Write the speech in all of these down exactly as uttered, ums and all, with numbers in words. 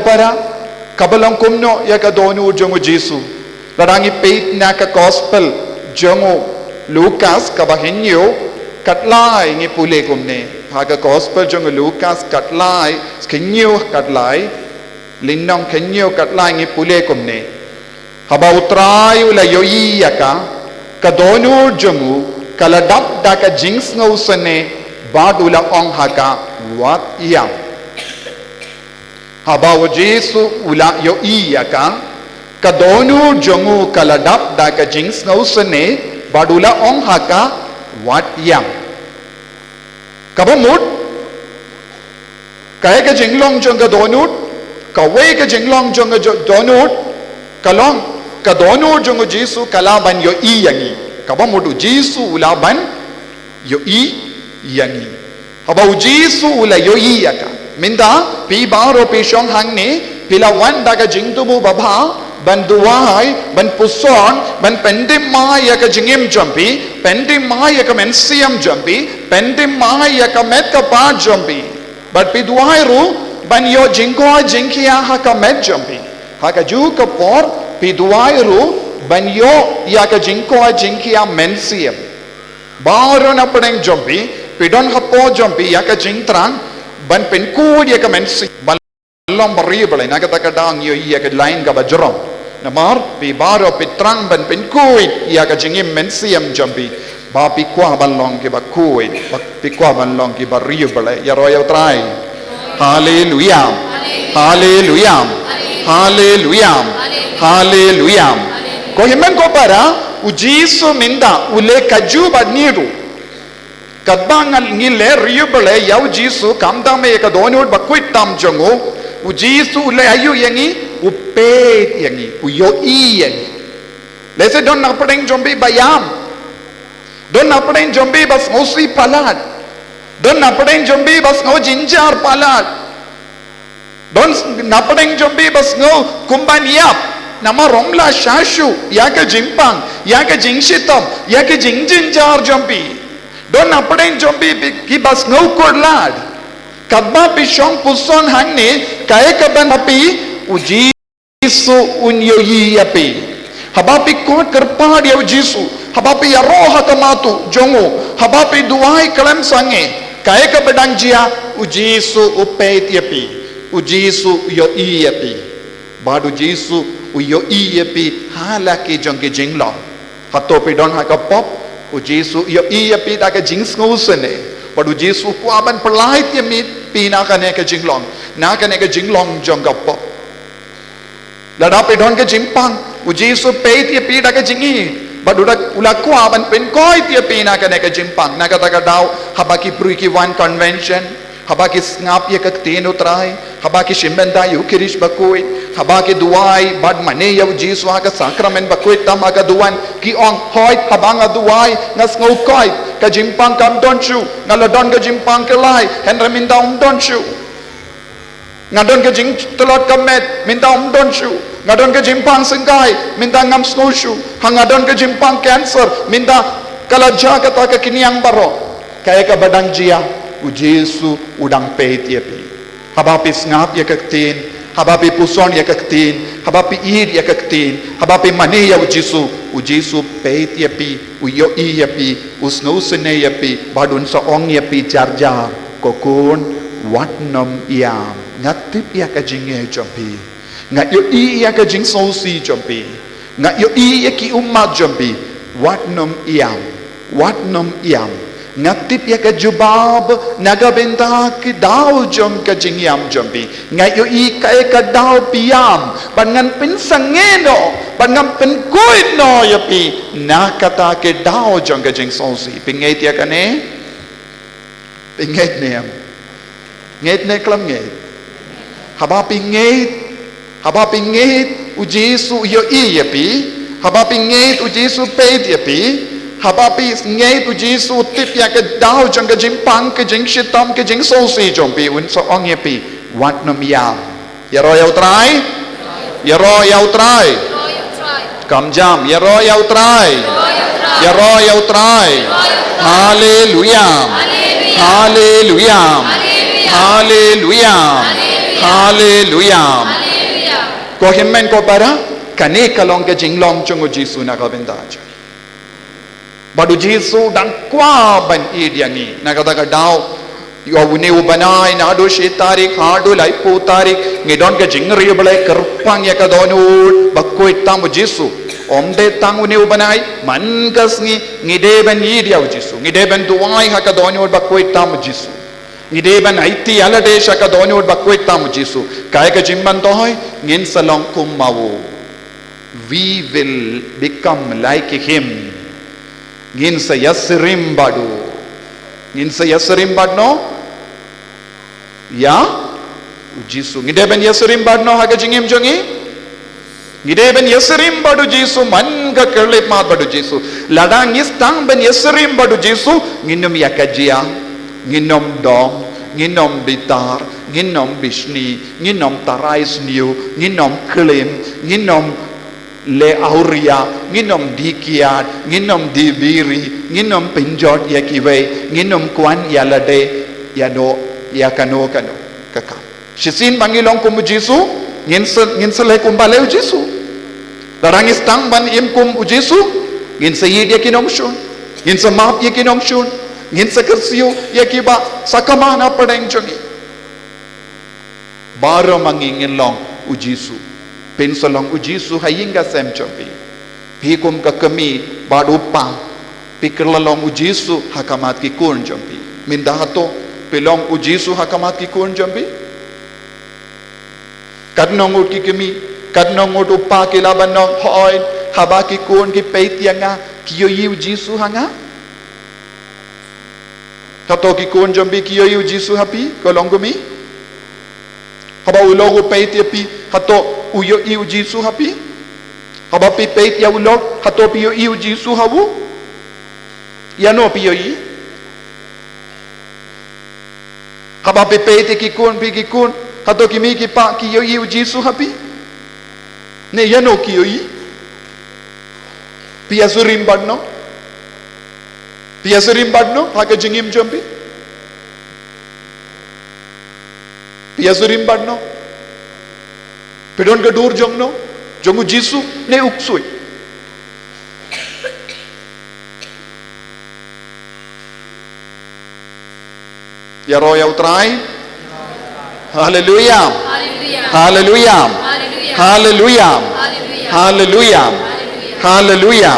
para, kaba long kumno ïa ka dohnud jong u Jisu. Lada ngi peit na ka gospel jong u Lukas kaba hynñiew, ka lai ngi pule kumne. Ha ka gospel jong u Lukas ka lai, hynñiew ka lai, lynnong hynñiew ka lai ngi pule kumne. Haba u Trai u la ïohi ïa ka, ka dohnud jong u ka la dap da ka jingsngewsynei, bad u la ong ha ka, wat ïam. Haba u Jisu u la ïohi ïa ka, ka dohnud jong u ka la dap da ka jingsngewsynei, bad u la ong ha ka, wat ïam. Kaba mut, kaei ka jinglong jong ka dohnud, kawei ka jinglong jong ka jo-, dohnud, ka long, ka dohnud jong u Jisu ka lah ban ïohi ïa ngi. Kaba mut u Jisu u lah ban ïohi ïa ngi. Haba u Jisu u la ïohi ïa ka. Mynta, phi baroh phi shong hangne, phi la wan da ka jingthmu babha, ban duwai, ban puson, ban pynthymmai ïa ka jingim jong phi, pynthymmai ïa ka mynsiem jong phi, pynthymmai ïa ka met ka phad jong phi. Bad phi duwai ruh, ban ïoh jingkoit jingkhiah ha ka met jong phi. Ha kajuh ka por, phi duwai ruh, ban ïoh ïa ka jingkoit jingkhiah mynsiem. Baroh na pdeng jong phi, phi don hapoh jong phi ïa ka jingthrang, ban pynkhuid ïa ka mynsiem. Ban long ba riewblei, na kata ka daw ngi ïohi ïa ka lain kaba jrong. Namar, phi baroh phi thrang ban pynkhuid ïa ka jingim mynsiem jong phi. Ba phi kwah ban long kiba khuid, ba phi kwah ban long kiba riewblei. Ïaroh ïa u Trai. Haleluia. Haleluia. Haleluia. Haleluia. Ko hynmen ko para, u Jisu mynta, u leh kajuh bad ngi ruh. Katba ngan ngi leh riewblei ïa u Jisu, khamtam ïa ka dohnud ba khuid tam jong u, u Jisu u leh aïu ïa ngi, u peit ïa ngi, u ïohi ïa ngi. Lehse don na pdeng jong phi ba ïam. Don na pdeng jong phi ba sngewsih palat. Don na pdeng jong phi ba sngew jynjar palat. Don na pdeng jong phi ba sngew kum ban ïap. Namar ym lah shah shuh ïa ka jingpang, ïa ka jingshitom, ïa ka jingjynjar jong phi. Don na pdeng jong phi kiba sngew khuslai. Katba phi shong puson hangne, kaei kaban hap ïa phi, u Jisu Jisu un ïohi ïa phi. Haba phi khot kyrpad ïa u Jisu, haba phi ïaroh ha ka matuk jong u, haba phi duwai khlem sangeh, kaei kaba dang jia, u Jisu u peit ïa phi, u Jisu u ïohi ïa phi. Bad u Jisu u ïohi ïa phi ha la ki jong ki jinglong. Hato phi don ha ka pop, u Jisu u ïohi ïa phi da ka jingsngewsynei. Bad u Jisu u kwah ban pyllait ïa phi na kane ka jinglong, na kane ka jinglong jong ka pop. Lada phi don ka jingpang, u Jisu u peit ïa phi da ka jingïeit. Bad u la, u la kwah ban pynkhuid ïa phi na kane ka jingpang. Na kata ka daw, haba ki briew ki wan convention, haba ki sngap ïa ka ktien u Trai, haba ki shim bynta ïa u Khrist bakhuid, haba ki duwai bad mane ïa u Jisu ha ka sakramen bakhuid tam ha ka duwan, ki ong, hooid, haba nga duwai, nga sngew khuid, ka jingpang kam don shuh, nga la don ka jingpang khlaiñ, hynrei mynta ym don shuh. Nga don ka jingtlot ka met, mynta ym don shuh. Nga don ka jingpang syngkai, mynta ngam sngew shuh. Ha nga don ka jingpang cancer, mynta ka la jia kata ka khñiang baroh. Kaei kaba dang jia, u Jisu u dang peit ïa phi. Haba phi sngap ïa ka ktien, haba phi puson ïa ka ktien, haba phi ïeit ïa ka ktien, haba phi mane ïa u Jisu, u Jisu u peit ïa phi, u ïohi ïa phi, u sngewsynei ïa phi, bad un sa ong ïa phi jar jar, ko khun, wat nym ïam. Nga tip ïa ka jingeh jong phi. Nga ïohi ïa ka jingsngewsih jong phi. Nga ïohi ïa ki ummat jong phi. Wat nym ïam. Wat nym ïam. Nga tip ïa ka jubab na ka bynta ki daw jong ka jingïam jong phi. Nga ïohi kaei ka daw phi ïam. Bad ngan pynsangeh noh. Bad ngan pynkhuid noh ïa phi. Na kata ki daw jong ka jingsngewsih. Phi ngeit ïa kane? Phi ngeit ne em? Ngeit ne khlem ngeit? Haba phi ngeit, haba phi ngeit u Jisu u ïohi ïa phi, haba phi ngeit u Jisu u peit ïa phi, haba phi ngeit u Jisu u tip ïa ka daw jong ka jingpang, ka jingshitom, ka jingsngewsih jong phi, un sa ong ïa phi, wat nym ïam. Ïaroh ïa u Trai. Ïaroh ïa u Trai. Kam jam, ïaroh ïa u Trai. Ïaroh ïa u Trai. Haleluia. Haleluia. Haleluia. Haleluia. Ko hynmen ko para, kane ka long ka jinglong jong u Jisu na ka bynta jong ngi. Bad u Jisu dang kwah ban ïeit ïa ngi. Na kata ka daw, ïa une u bnai naduh shi tarik haduh laiphew tarik, ngi don ka jingriewblei kyrpang ïa ka dohnud bakhuid tam u Jisu. Ym dei tang une u bnai, man ka sngi ngi dei ban ïeit ïa u Jisu, ngi dei ban duwai ha ka dohnud bakhuid tam u Jisu. Ngi dei ban aiti ïalade sha ka dohnud bakhuid tam u Jisu. Kaei ka jingmyntoi? Ngin sa long kum ma u. We will become like him. Ngin sa ïasyriem bad u. Ngin sa ïasyriem bad no? Ïa u Jisu. Ngi dei ban ïasyriem bad no ha ka jingim jong ngi? Ngi dei ban ïasyriem bad u Jisu, man ka khyllipmat bad u Jisu. Lada ngi sdang ban ïasyriem bad u Jisu, ngin ym ïa ka jia, ngin ym dom, ngin ym bitar, ngin ym bishni, ngin ym tarai sniew, ngin ym klim, ngin ym leh awria, ngin ym dih kiad, ngin ym dih biri, ngin ym pynjot ïa kiwei, ngin ym kwah ïalade ïa no, ïa kano kano ka kam. Shisien ba ngi long kum u Jisu, ngin sa, ngin sa leh kumba leh u Jisu. Lada ngi sdang ban im kum u Jisu, ngin sa ïeit ïa ki nongshun, ngin sa map ïa ki nongshun, ngin sa kyrsiew ïa kiba sakma na pdeng jong ngi. Baroh ma ngi ngin long u Jisu. Phin sa long u Jisu ha ïing ha sem jong phi. Phi kum ka kmie bad u kpa, phi kylla long u Jisu ha khmat ki khun jong phi. Mynta hato phi long u Jisu ha khmat ki khun jong phi? Katno ngut ki kmie, katno ngut u kpa ki lah ban ong, hooid, haba ki khun ki peit ïa nga, ki ïohi u Jisu ha nga? Hato ki khun jong phi ki ïohi u Jisu ha phi, ko longkmie? Haba u lok u peit ïa phi, hato u ïohi u Jisu ha phi? Haba phi peit ïa u lok, hato phi ïohi u Jisu ha u? Ïa no phi ïohi? Haba phi peit ïa ki khun, phi ki khun, hato ki kmie ki kpa ki ïohi u Jisu ha phi? Ne ïa no ki ïohi? Phi ïasyriem bad no? Phi ïasyriem bad no ha ka jingim jong phi? Phi ïasyriem bad no? Phi don ka dur jong no? Jong u Jisu ne u ksuid? Ïaroh ïa u Trai. Haleluia. Haleluia. Haleluia. Haleluia. Haleluia. Haleluia. Haleluia.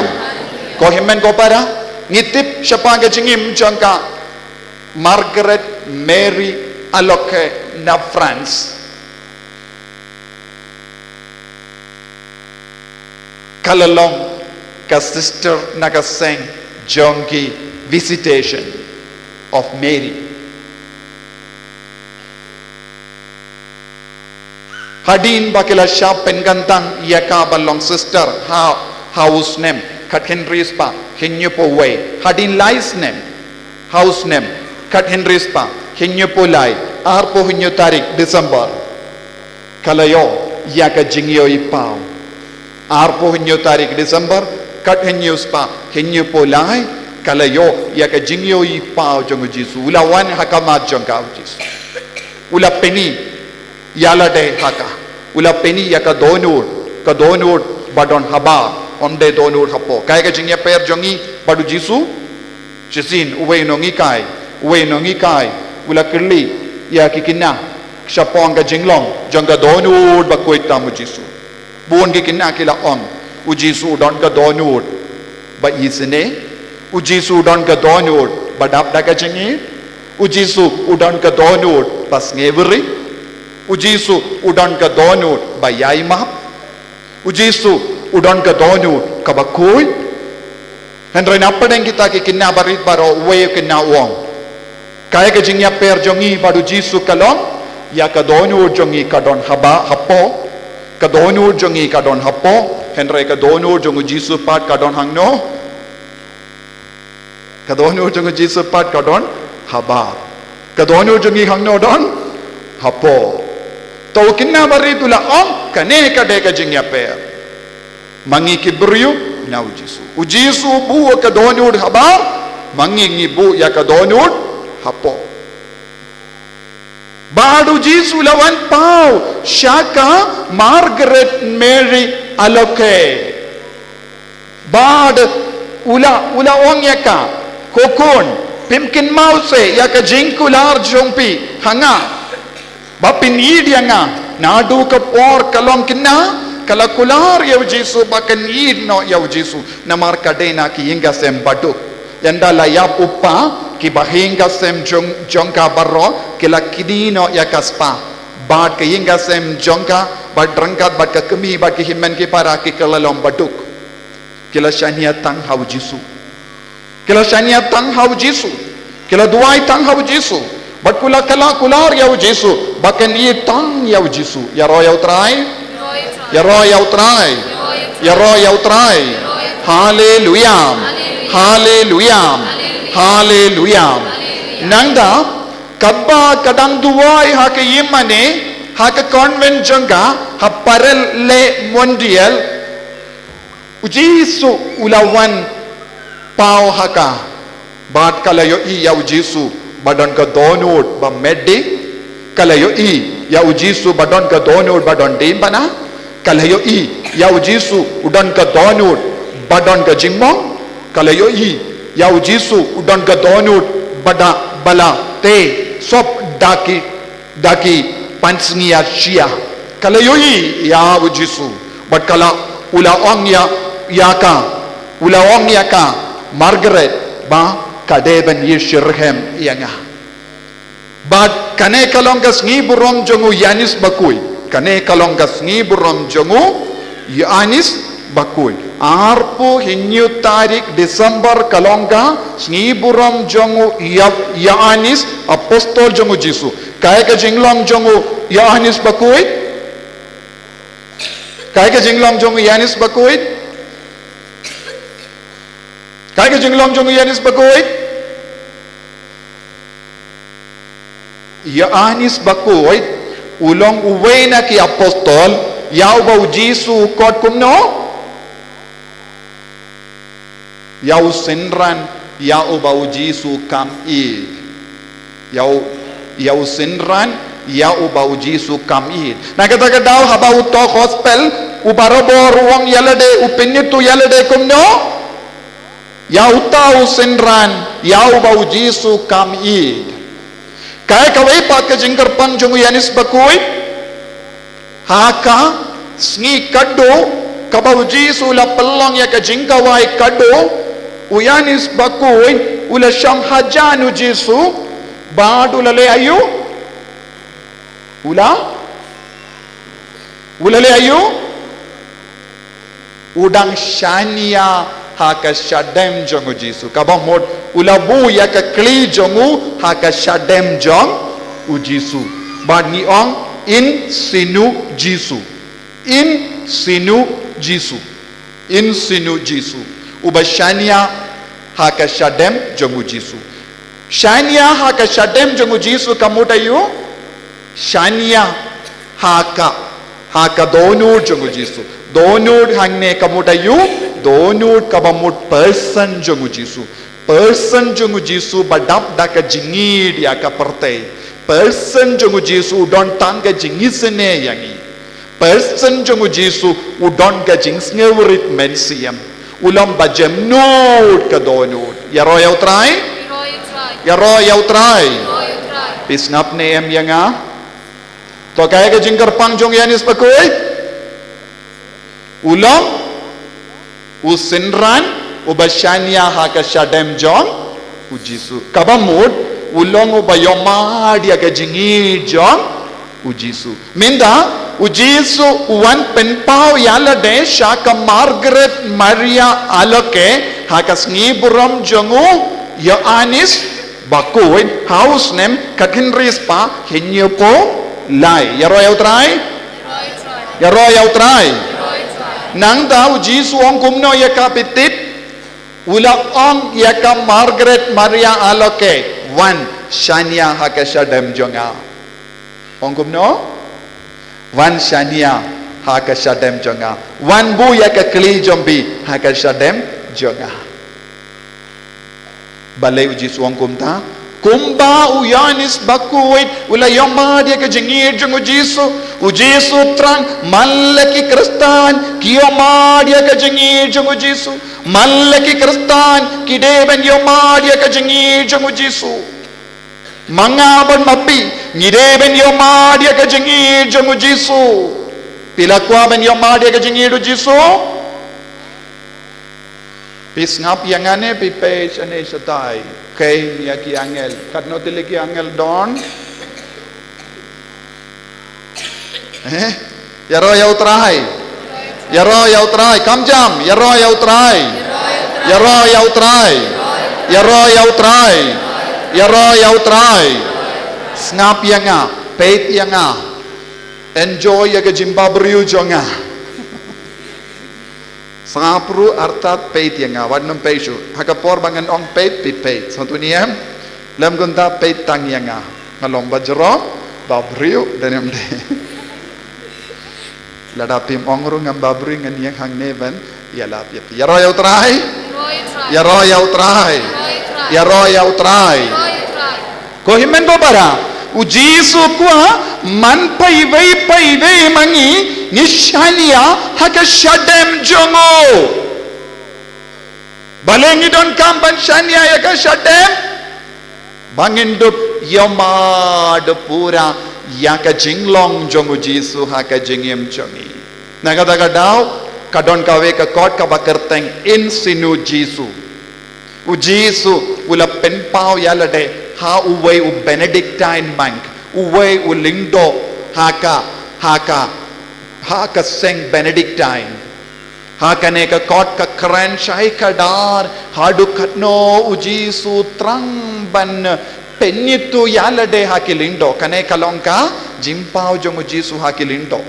Ko hynmen ko para, ngi tip shaphang ka jingim jong ka Margaret Mary Aloke na France. Ka la long ka sister na ka seng jong ki Visitation of Mary. Hadien ba ki la shah pynkyntang ïa ka ban long sister ha, ha u snem khathynriew spah hynñiewphew wei, hadien lai snem, ha u snem khathynriew spah hynñiewphew lai, arphew hynñiew tarik December, ka la ïoh ïa ka jingïohipaw. Arphew hynñiew tarik December, khathynñiew spah hynñiewphew lai, ka la ïoh ïa ka jingïohipaw jong u Jisu. U la wan ha khmat jong ka u Jisu. U la pyni ïalade ha ka. U la pyni ïa ka dohnud, ka dohnud ba don habar, ym dei dohnud hapoh. Kaei ka jingïapher jong ngi bad u Jisu? Shisien uwei u nonghikai, uwei u nonghikai u la kylli ïa ki khynnah shaphang ka jinglong jong ka dohnud bakhuid tam u Jisu. Bun ki khynnah ki la ong, u Jisu u don ka dohnud ba isynei, u Jisu u don ka dohnud ba dap da ka jingïeit, u Jisu u don ka dohnud ba sngewrit, u Jisu u don ka dohnud ba ïai map, u Jisu u don ka dohnud kaba khuid. Hynrei na pdeng kita ki khynnah barit baroh, uwei u khynnah u ong, kaei ka jingïapher jong ngi bad u Jisu ka long, ïa ka dohnud jong ngi ka don haba, hapoh. Ka dohnud jong ngi ka don hapoh, hynrei ka dohnud jong u Jisu pat ka don hangno? Ka dohnud jong u Jisu pat ka don haba. Ka dohnud jong ngi hangno don? Hapoh. To u khynnah barit u la ong, kane ka dei ka jingïapher. Ma ngi ki briew na u Jisu. U Jisu u buh ka dohnud haba, ma ngi ngi buh ïa ka dohnud hapoh. Bad u Jisu u la wan paw sha ka Margaret Mary Aloke. Bad u la, u la ong ïa ka, ko khun, phim kynmaw seh ïa ka jingkular jong phi ha nga, ba phin ïeid ïa nga. Naduh ka por ka long khynnah, ka la kular ïa u Jisu ba kan ïeid noh ïa u Jisu. Namar ka dei na ki ïing ki sem baduk. Ynda la ïap u kpa, ki bahaïing ki sem jong, jong ka baroh ki la kynnoh ïa ka spah. Bad ka ïing ki sem jong ka, bad ryngkat bad ka kmie bad ki hynmen ki para, ki kylla long baduk. Ki la shaniah tang ha u Jisu. Ki la shaniah tang ha u Jisu. Ki la duwai tang ha u Jisu. Bad ki la kylla kular ïa u Jisu ba kan ïeid tang ïa u Jisu. Ïaroh ïa u Trai. Ïaroh ïa u Trai. Ïaroh ïa u Trai. Haleluya. Haleluya. Haleluya. Nangta, katba ka dang duwai ha ka ïingmane, ha ka convent jong ka, ha Parel-les-Mondier, u Jisu u la wan paw ha ka. Bad ka la ïohi ïa u Jisu ba don ka dohnud ba met dih. Ka la ïohi ïa u Jisu ba don ka dohnud ba don diengphna. Ka la ïohi ïa u Jisu u don ka dohnud ba don ka jingmong. Ka la ïohi ïa u Jisu u don ka dohnud ba da, ba la tei sop da ki, da ki pansngiat shyiap. Ka la ïohi ïa u Jisu. Bad ka la, u la ong ïa, ïa ka, u la ong ïa ka Margaret ba ka dei ban ïashitrhem ïa nga. Bad kane ka long ka sngi burom jong u Ïanis Bakhuid. Kane ka long ka sngi burom jong u Ïanis Bakhuid. Arphew hynñiew tarik December ka long ka sngi burom jong u Ïa-, Ïanis, apostol jong u Jisu. Kaei ka jinglong jong u Ïanis Bakhuid? Kaei ka jinglong jong u Ïanis Bakhuid? Kaei ka jinglong jong u Ïanis Bakhuid? Ïanis Bakhuid u long uwei na ki apostol ïa uba u Jisu u khot kumno? Ïa u synran ïa uba u Jisu kam ïeid. Ïa u, ïa u synran ïa uba u Jisu kam ïeid. Na kata ka daw haba uto u gospel u barabor u ong ïa lade, u pynithuh ïa lade kumno? Ïa uta u synran ïa uba u Jisu kam ïeid. Kaei kawei pat ka jingkyrpang jong u Ïanis Bakhuid? Ha ka sngi khatduh kaba u Jisu u la pynlong ïa ka jingkhawai khatduh, u Ïanis Bakhuid u la shong hajan u Jisu bad u la leh aïu? U la, u la leh aïu? U dang shaniah ha ka shadem jong u Jisu. Kaba mut u la buh ïa ka kli jong u ha ka shadem jong u Jisu. Bad ngi ong in sinu Jisu. In sinu Jisu. In sinu Jisu. Uba shaniah ha ka shadem jong u Jisu. Shaniah ha ka shadem jong u Jisu ka mut aïu? Shaniah ha ka, ha ka dohnud jong u Jisu. Dohnud hangne ka mut aïu? Dohnud kaba mut person jong u Jisu. Person jong u Jisu ba dap da ka jingïeid ïa ka pyrthei. Person jong u Jisu u don tang ka jingisynei ïa ngi. Person jong u Jisu u don ka jingsngewrit mynsiem. U long ba jemnud ka dohnud. Ïaroh ïa u Trai. Ïaroh ïa u Trai. Phi sngap ne em ïa nga? To kaei ka jingkyrpang jong u Ïanis Bakhuid? U long u synran uba shaniah ha ka shadem jong u Jisu. Kaba mut u long uba ïohmad ïa ka jingïeid jong u Jisu. Mynta u Jisu u wan pynpaw ïa lade sha ka Margaret Maria Aloke ha ka sngi burom jong u Ïanis Bakhuid ha u snem khatkhyndai spah hynñiewphew lai. Ïaroh ïa u Trai. Ïaroh ïa u Trai. Nangta u Jisu u ong kumno ïa ka, phi tip? U la ong ïa ka Margaret Maria Aloke, wan shaniah ha ka shadem jong nga. Ong kumno? Wan shaniah ha ka shadem jong nga. Wan buh ïa ka kli jong phi ha ka shadem jong nga. Balei u Jisu u ong kumta? Kumba u Ïoannis Bakhuid u la ïohmad ïa ka jingïeit jong u Jisu. U Jisu u thrang man la ki Khristan ki ïohmad ïa ka jingïeit jong u Jisu. Man la ki Khristan ki dei ban ïohmad ïa ka jingïeit jong u Jisu. Ma nga bad ma phi ngi dei ban ïohmad ïa ka jingïeit jong u Jisu. Phi la kwah ban ïohmad ïa ka jingïeit u Jisu? Phi sngap ïa nga ne phi peit shane shatai? Kheiñ ïa ki angel. Katno tylli ki angel don? Eh? Ïaroh ïa u Trai. Ïaroh ïa u Trai. Kham jam. Ïaroh ïa u Trai. Ïaroh ïa u Trai. Ïaroh ïa u Trai. Ïaroh ïa u Trai. Sngap ïa nga. Peit ïa nga. Enjoy ïa ka jingbhabriew jong nga. Sngap ruh artat, peit ïa nga, wat nym peit shuh. Ha ka por ba ngan ong peit, phi peit. Sngewthuh ne em? Lym kumta, peit tang ïa nga. Nga long ba jrong, ba briew, don ne em de? Lada phim ong ruh ngam ba briew, ngan ïeng hangne ban ïalap ïa phi. Ïaroh ïa u Trai. Ïaroh ïa u Trai. Ïaroh ïa u Trai. Ko hynmen ko para, u Jisu u kwah man pha iwei pa iwei ma ngi ngi shaniah ha ka shadem jong u. Balei ngi donkam ban shaniah ïa ka shadem? Ba ngin dup ïohmad pura ïa ka jinglong jong u Jisu ha ka jingim jong ngi. Na kata ka daw, ka don kawei ka kot kaba kyrteng In Sinu Jesu. U Jisu u la pynpaw ïa lade ha uwei u Benedictine monk, uwei u lyngdoh ha ka, ha ka, ha ka seng Benedictine. Ha kane ka kot ka kren shai kdar haduh katno u Jisu u thrang ban pynithuh ïa lade ha ki lyngdoh. Kane ka long ka jingpaw jong u Jisu ha ki lyngdoh.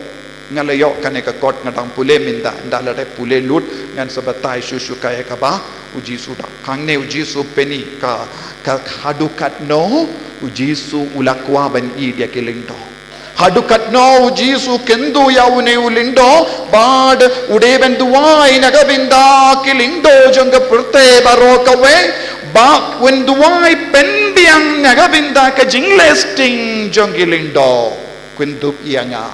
Nga la ïoh kane ka kot, nga dang pule mynta, ynda lade pule lut ngan sa batai shuh shuh kaei kaba u Jisu u dap. Hangne u Jisu u pyni ka, ka haduh katno u Jisu u la kwah ban ïeid ïa ki lyngdoh. Haduh katno u Jisu u kynduh ïa une u lyngdoh, bad u dei ban duwai na ka bynta ki lyngdoh jong ka pyrthei baroh kawei, bad un duwai pynbiang na ka bynta ka jingleh sting jong ki lyngdoh. Kynduh ïa nga.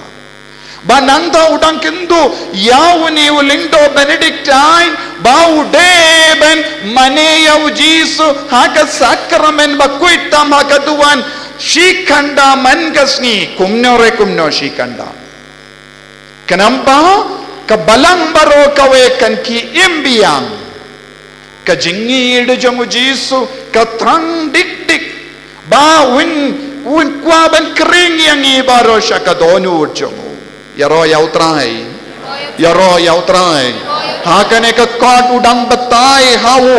Ba nangta u dang kynduh ïa une u lyngdoh Benedictine ba u dei ban mane ïa u Jisu ha ka sakramen bakhuid tam ha ka duwan shi khynda man ka sngi. Kumno re kumno shi khynda? Khnang ba ka balang baroh kawei kan khie im biang. Ka jingïeid jong u Jisu ka thrang dik dik. Ba un, un kwah ban khring ïa ngi baroh sha ka dohnud jong u. Ïaroh ïa u Trai. Ïaroh ïa u Trai. Ha kane ka kot u dang batai ha u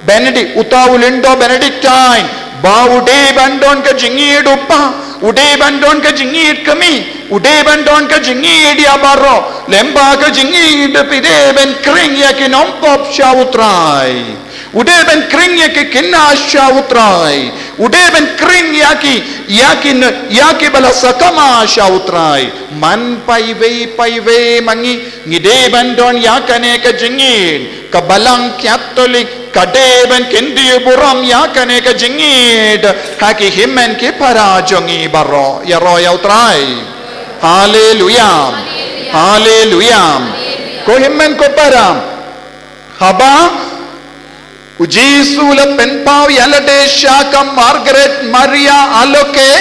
Benedict, uta u lyngdoh Benedictine, ba u dei ban don ka jingïeid u pa, u dei ban don ka jingïeid kmie, u dei ban don ka jingïeid ïa baroh. Lem bad ka jingïeid phi dei ban khring ïa ki nongpop sha u Trai. U dei ban khring ïa ki khynnah sha u Trai. U dei ban khring ïa ki, ïa ki n-, ïa ki ba la sakma sha u Trai. Man pha iwei pa iwei ma ngi ngi dei ban don ïa kane ka jingïeid. Ka balang Katholik ka dei ban kyntiew burom ïa kane ka jingïeid ha ki hynmen ki para jong ngi baroh. Ïaroh ïa u Trai. Haleluia. Haleluia. Ko hynmen ko para, haba u Jisu u la pynpaw ïa lade sha ka Margaret Maria Alacoque,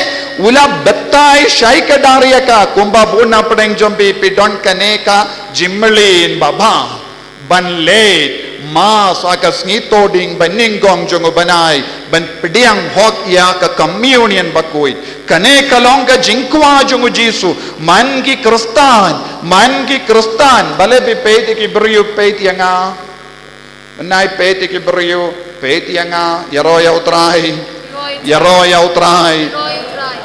u la batai shai kdar ïa ka. Kumba bun na pdeng jong phi phi don kane ka jingmlien ba bha ban leit Mass ha ka sngi Thohdieng ba nyngkong jong u bnai, ban pdiang hok ïa ka Communion bakhuid. Kane ka long ka jingkwah jong u Jisu. Man ki Khristan, man ki Khristan, balei phi peit ïa ki briew, peit ïa nga. Mynta peit ïa ki briew, peit ïa nga, ïaroh ïa u Trai. Ïaroh ïa u Trai.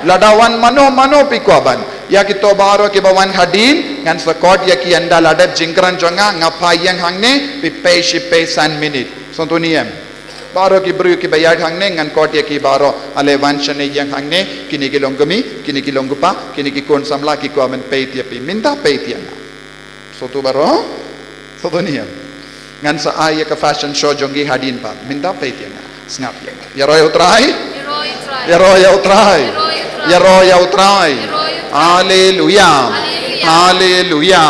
Lada wan mano mano phi kwah ban. Ïa kito baroh kiba wan hadien, ngan sa khot ïa ki ynda la dep jingkren jong nga, nga phah ïeng hangne, phi peit shi peit san minit. Sngewthuh ne em? Baroh ki briew kiba ïaid hangne, ngan khot ïa ki baroh. Ale wan shane ïeng hangne, kine ki long kmie, kine ki long kpa, kine ki khun samla ki kwah ban peit ïa phi. Mynta peit ïa nga. Sngewthuh baroh? Sngewthuh ne em? Ngan sa ai ïa ka fashion show jong ngi hadien pat. Mynta peit ïa nga. Sngap ïa nga. Ïaroh ïa u Trai. Ïaroh ïa U Trai. Ïaroh ïa U Trai. Haleluya. Haleluya.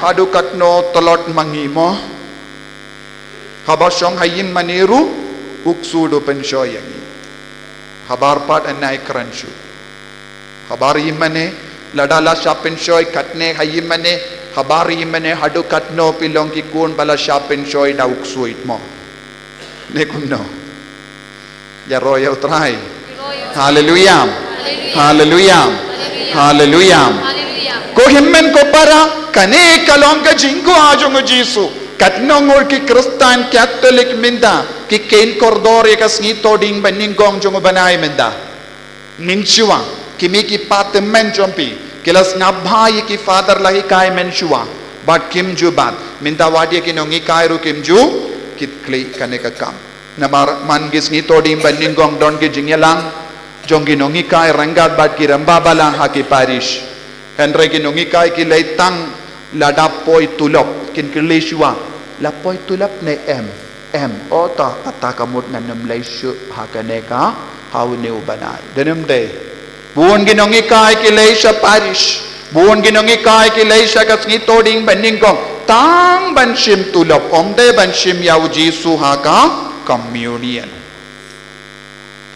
Haduh katno tlot ma ngi mo? Haba shong ha ïingmane ruh, u ksu u pynshoi ïa ngi. Habar pat, yn ai kren shuh. Habar ïingmane, lada la shah pynshoi katne ha ïingmane, habar ïingmane, haduh katno phi long ki khun ba la shah pynshoi da u ksuid mo? Ne kumno? Ïaroh ïa U Trai. Haleluya. Haleluya. Haleluya. Ko hynmen ko para, kane ka long ka jingkwah jong U Jisu. Katno ngut ki Khristan Katholik mynta ki kheiñ kordor ïa ka sngi Thohdieng Banyngkong jong u bnai mynta? Mynshuwa, ki mih ki pa tymmen jong phi ki la sngap bha ïa ki father la hikai mynshuwa, bad kim ju bat. Mynta wat ïa ki nonghikai ruh kim ju kit khlieh kane ka kam. Namar man ki sngi Thohdieng Banyngkong don ki jingïalang jong ki nonghikai ryngkat bad ki rangbah balang ha ki parish. Hynrei ki nonghikai ki leit tang lada poi tulop, kin kylli shuwa, la poi tulop ne em? Em. O ta, kata ka mut ngan ym leit shuh ha kane ka, ha une u bnai. Dei ne ym dei? Bun ki nonghikai ki leit sha parish. Bun ki nonghikai ki leit sha ka sngi Thohdieng Banyngkong tang ban shim tulop, ym dei ban shim ïa U Jisu ha ka communion.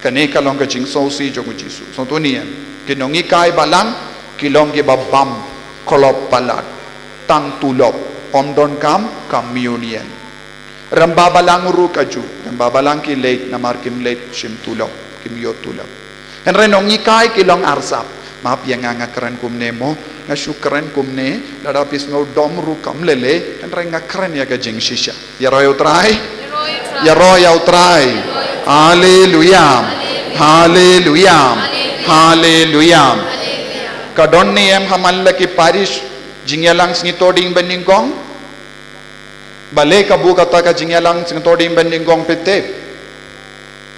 Kane ka long ka jingsngewsih jong U Jisu. Sngewthuh ne em? Ki nonghikai balang ki long kiba bam klop palat, tang tulop, ym donkam communion. Rangbah balang ruh kajuh, rangbah balang ki leit namar kim leit shim tulop, kim ïoh tulop. Hynrei nonghikai ki long arsap. Map ïa nga, nga kren kumne mo, nga shu kren kumne, lada phi sngew dom ruh kam lei lei, hynrei nga kren ïa ka jingshisha. Ïaroh ïa U Trai. Ïaroh ïa U Trai. Haleluya. Haleluya. Haleluya. Ka don ne em ha man la ki parish jingïalang sngi Thohdieng Banyngkong? Balei ka buh kata ka jingïalang sngi Thohdieng Banyngkong, phi tip?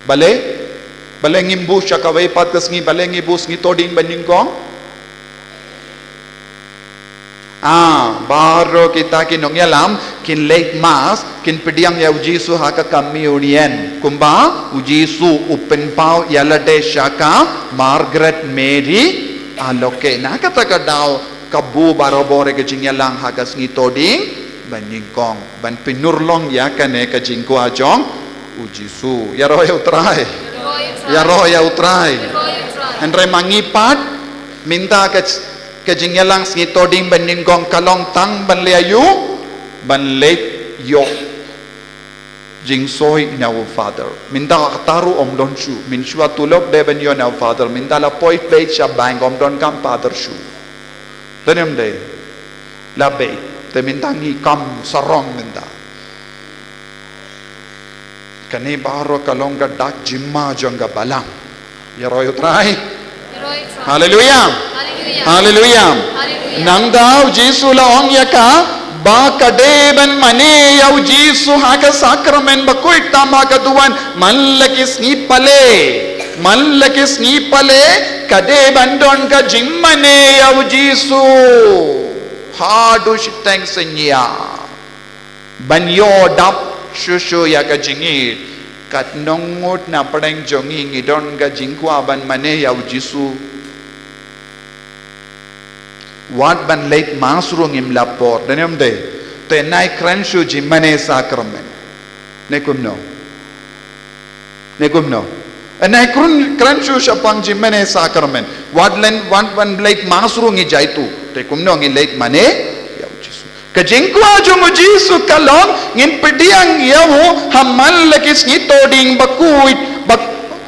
Balei? Balei ngim buh sha kawei pat ka sngi, balei ngi buh sngi Thohdieng Banyngkong? Ah, baroh kita ki nongïalam kin leit mass, kin pdiang ïa U Jisu ha ka communion. Kumba U Jisu u pynpaw ïalade sha ka Margaret Mary Alacoque. Na kata ka daw ka buh barabor ïa ka jingïalang ha ka sngi Thohdieng Banyngkong ban pynurlong ïa kane ka jingkwah jong U Jisu. Ïaroh ïa U Trai. Ïaroh ïa U Trai. Hynrei ma ngi pat, mynta ka, ka jingïalang sngi Thohdieng Banyngkong ka long tang ban leit ïa u, ban leit ïoh jingsoi na u father. Mynta kata ruh ym don shuh, mynshuwa tulop dei ban ïoh na u father, mynta la poi beit sha bank, ym donkam father shuh. Dei ne ym dei? La beit, te mynta ngi kam sarong mynta. Kane baroh ka long ka dak jingma jong ka balang. Ïaroh ïa U Trai. Haleluya. Haleluya. Nangta U Jisu la ong ïa ka ba ka dei ban mane ïa U Jisu ha ka sakramen bakhuid tam ha ka duwan man la ki sngi pale. Man la ki sngi pale ka dei ban don ka jingmane ïa U Jisu haduh shiteng synñia. Ban ïoh dap shuh shuh ïa ka jingïeit, katno ngut na pdeng jong ngi ngi don ka jingkwah ban mane ïa U Jisu? Wat ban leit mass ruh ngim lah por, dei ne ym dei? Te nai kren shuh jingmane sakramen. Ne kumno? Ne kumno? Nai kren, kren shuh shaphang jingmane sakramen. Wat len, wat ban leit mass ruh ngi jaitu. Te kumno ngin leit mane ïa U Jisu? Ka jingkwah jong U Jisu ka long ngin pdiang ïa u ha man la ki sngi Thohdieng bakhuid, bak,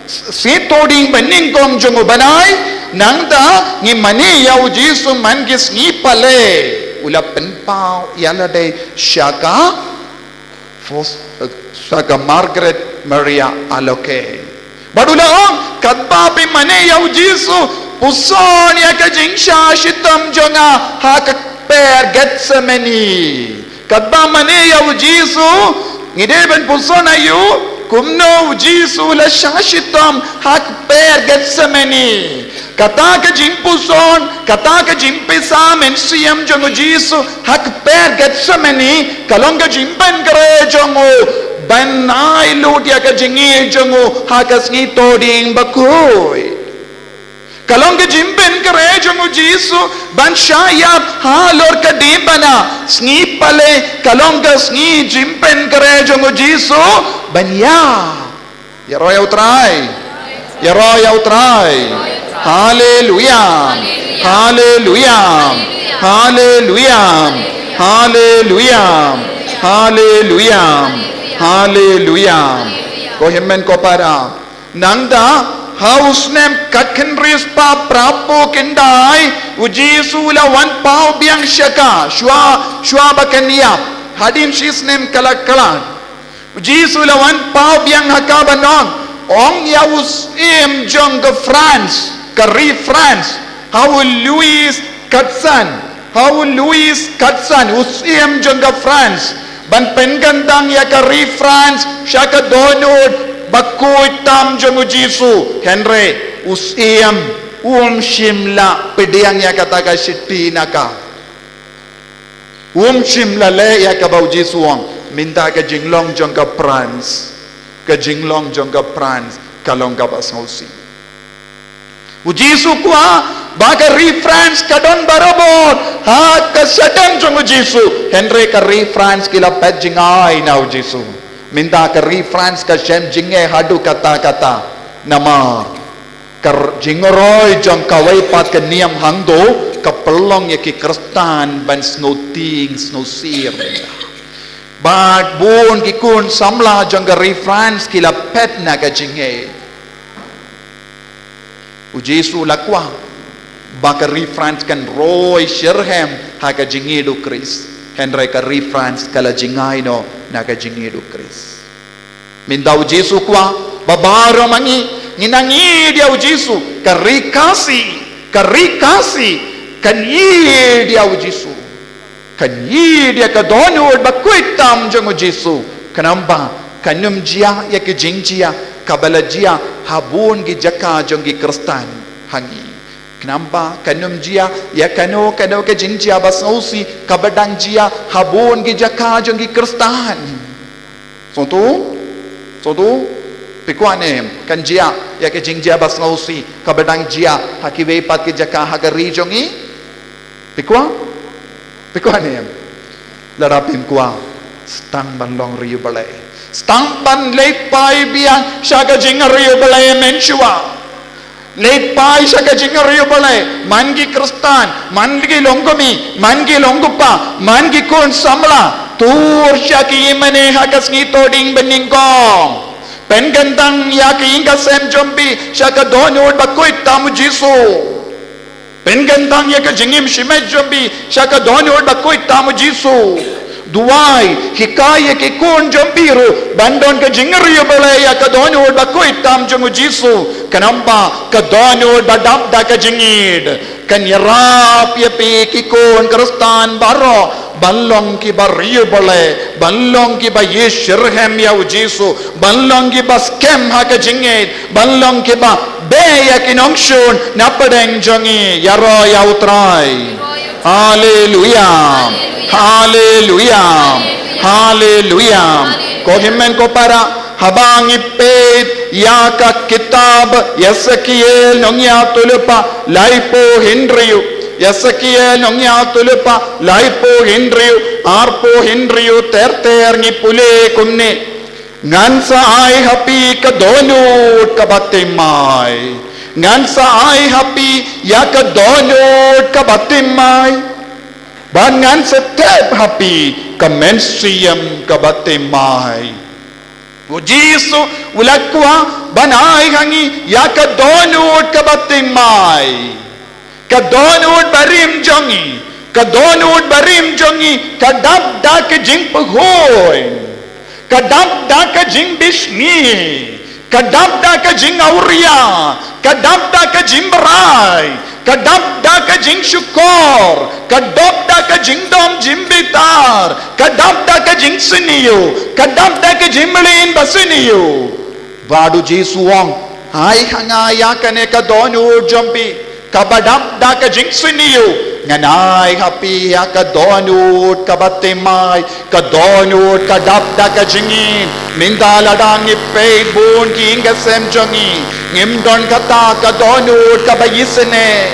sngi Thohdieng banyngkong jong u bnai. Nangta ngin mane ïa U Jisu man ki sngi pale. U la pynpaw ïalade sha ka Fos-, eh, sha ka Margaret Maria Alacoque. Bad u la ong, katba phi mane ïa U Jisu, puson ïa ka jingshah shitom jong nga ha ka kper Gethsemane. Katba mane ïa U Jisu, ngi dei ban puson aïu, kumno U Jisu u la shah shitom ha ka kper Gethsemane. Kata ka jingpuson, kata ka jingpisa mynsiem jong U Jisu ha ka kper Gethsemane, ka long ka jingpynkhreh jong u Ban ai lut ïa ka jingïeit jong u ha ka sngi Thohdieng bakhuid. Ka long ka jingpynkhreh jong u Jisu ban shah ïap halor ka diengphna. Sngi Palei ka long ka sngi jingpynkhreh jong u Jisu ban ïap. Ïaroh ïa u Trai. Ïaroh ïa u Trai. Haleluya. Haleluya. Haleluya. Haleluya. Haleluya. Haleluya. Ko hynmen ko para. Nangta ha u snem khatkhyndai spah phraphew khyndai, u Jisu u la wan paw biang sha ka, shuwa, shuwa ba kan ïap. Hadien shi snem ka la khlad. U Jisu u la wan paw biang ha ka ban ong, ong ïa u syiem jong ka France, ka ri France, ha u Louis Quatorze, ha u Louis Quatorze, u syiem jong ka France, ban pynkyntang ïa ka ri France sha ka dohnud bakhuid tam jong u Jisu. Hynrei u syiem um shym la pdiang ïa kata ka shithi na ka. Um shym la leh ïa kaba u Jisu u ong. Mynta ka jinglong jong ka France, ka jinglong jong ka France ka long kaba sngewsih. U Jisu u kwah ba ka ri France ka don barabor ha ka shadem jong u Jisu. Hynrei ka ri France ki la peit jngai na u Jisu. Mynta ka ri France ka shem jingeh haduh katta katta. Namar ka r-, jingroi jong kawei pat ka niam hangto ka pynlong ïa ki Khristan ban sngewtieng sngewsih. Bad bun ki khun samla jong ka ri France ki la peit na ka jingeh. U Jisu u la kwah ba ka ri France kan roi shitrhem ha ka jingïeit u Khrist. Hynrei ka ri France ka la jngai noh na ka jingïeit u Khrist. Mynta u Jisu u kwah ba baroh ma ngi ngin nang ïeit ïa u Jisu. Ka ri Khasi, ka ri Khasi kan ïeit ïa u Jisu. Kan ïeit ïa ka dohnud bakhuid tam jong u Jisu. Khnang ba kan ym jia ïa ka jingjia kaba la jia ha bun ki jaka jong ki Khristan ha ngi. Khnang ba kan ym jia ïa kano kano ka jingjia ba sngewsih kaba dang jia ha bun ki jaka jong ki Khristan. Sngewthuh? Sngewthuh? Phi kwah ne em kan jia ïa ka jingjia ba sngewsih kaba dang jia ha kiwei pat ki jaka ha ka ri jong ngi? Phi kwah? Phi kwah ne em? Lada phim kwah, sdang ban long riewblei. Sdang ban leit phai biang sha ka jingriewblei mynshuwa. Leit phai sha ka jingriewblei, man ki Khristan, man ki longkmie, man ki longkpa, man ki khun samla, tur sha ki ïingmane ha ka sngi Thohdieng banyngkong. Pynkyntang ïa ka ïing ka sem jong phi sha ka dohnud bakhuid tam u Jisu. Pynkyntang ïa ka jingim shimet jong phi sha ka dohnud bakhuid tam u Jisu. Duwai, hikai ïa ki khun jong phi ruh ban don ka jingriewblei ïa ka dohnud bakhuid tam jong u Jisu. Khnang ba ka dohnud ba dap da ka jingïeit kan ïarap ïa phi ki khun Khristan baroh ban long kiba riewblei, ban long kiba ïeit shitrhem ïa u Jisu, ban long kiba skhem ha ka jingïeit, ban long kiba beh ïa ki nongshun na pdeng jong ngi. Ïaroh ïa u Trai. Haleluya. Haleluya. Haleluya. Ko hynmen ko para, haba ngi peit ïa ka kitab Esekiel nongïathuhlypa laiphew hynriew. Esekiel nongïathuhlypa laiphew hynriew, arphew hynriew ter ter ngi pule kumne. Ngan sa ai ha phi ka dohnud kaba thymmai. Ngan sa ai ha phi ïa ka dohnud kaba thymmai. Bad ngan sa thep ha phi ka mynsiem kaba thymmai. U Jisu u la kwah ban ai ha ngi ïa ka dohnud kaba thymmai. Ka dohnud barim jong ngi, ka dohnud barim jong ngi ka dap da ka jingpyrkhat. Ka dap da ka jingbishni, ka dap da ka jingawria, ka dap da ka jingbrai, ka dap da ka jingshukor, ka dap da ka jingdom jingbitar, ka dap da ka jingsniew, ka dap da ka jingmlien basniew. Bad u Jisu u ong, ai ha nga ïa kane ka dohnud jong phi kaba dap da ka jingsniew, Ngan ai ha phi ïa ka dohnud kaba thymmai, ka dohnud ka dap da ka jingim. Mynta lada ngi peit bun ki ïing ki sem jong ngi, ngim don kata ka dohnud kaba isynei.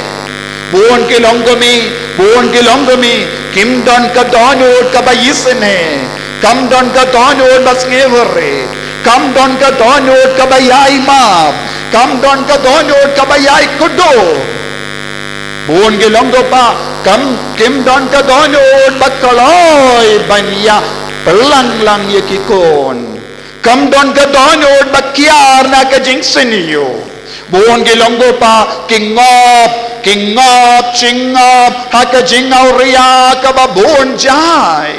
Bun ki longkmie, bun ki longkmie, kim don ka dohnud kaba isynei. Kam don ka dohnud ba sngewrit. Kam don ka dohnud kaba ïai map. Kam don ka dohnud kaba ïai kdew. Bun ki longkpa, kam, kim don ka dohnud ba kloi ban ïa pynlong lang ïa ki khun. Kam don ka dohnud ba kiar na ka jingsniew. Bun ki longkpa ki ngop, ki ngop, ki ngop ha ka jingawria kaba bun jai.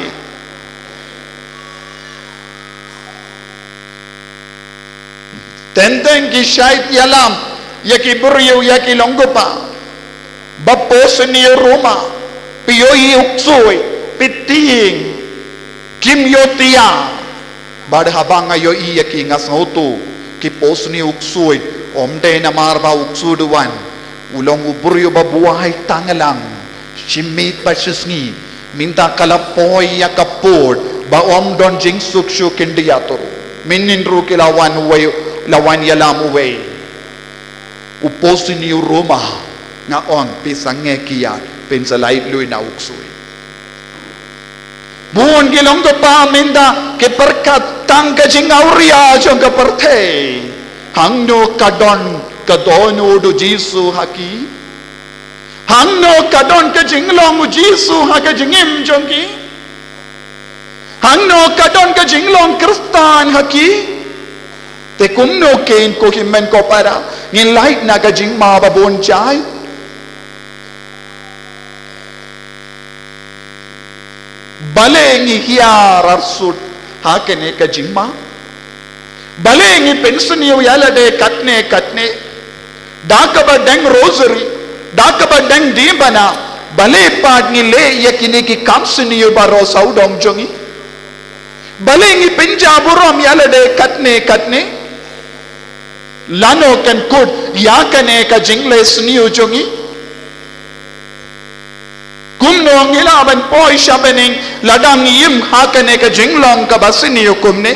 Teng teng ki shait ïalam ïa ki briew, ïa ki longkpa. Ba poi sniew ruh ma, phi ïohi u ksuid, phi tieng, kim ïoh tiar. Bad haba nga ïohi ïa ki nga sngewthuh, ki poi sniew u ksuid, ym dei namar ba u ksuid u wan, u long u briew ba buaid tang lang, shi miet bad shi sngi, mynta ka la poi ïa ka pud, ba ym don jingsuk shuh khyndiat ruh. Mynhynnin ruh ki la wan uwei, la wan ïalam uwei. U poi sniew ruh ma, nga ong phi sangeh kiad, phin sa lait lui na u ksuid. Bun ki longkpa mynta ki pyrkhat tang ka jingawria jong ka pyrthei. Hangno ka don ka dohnud u Jisu ha ki? Hangno ka don ka jinglong u Jisu ha ka jingim jong ki? Hangno ka don ka jinglong Khristan ha ki? Te kumno kein ko hynmen ko para, ngin lait na ka jingma ba bun jai? Balei ngi hiar arsut ha kane ka jingma? Balei ngi pynsniew ïa lade katne katne? Da kaba deng rosary, da kaba deng diengphna, balei pat ngi leh ïa kine ki kam sniew baroh sawdong jong ngi? Balei ngi pynjah burom ïa lade katne katne? Lano kan kut ïa kane ka jingleh sniew jong ngi? Kumno ngi lah ban poi sha bneng lada ngi im ha kane ka jinglong kaba sniew kumne?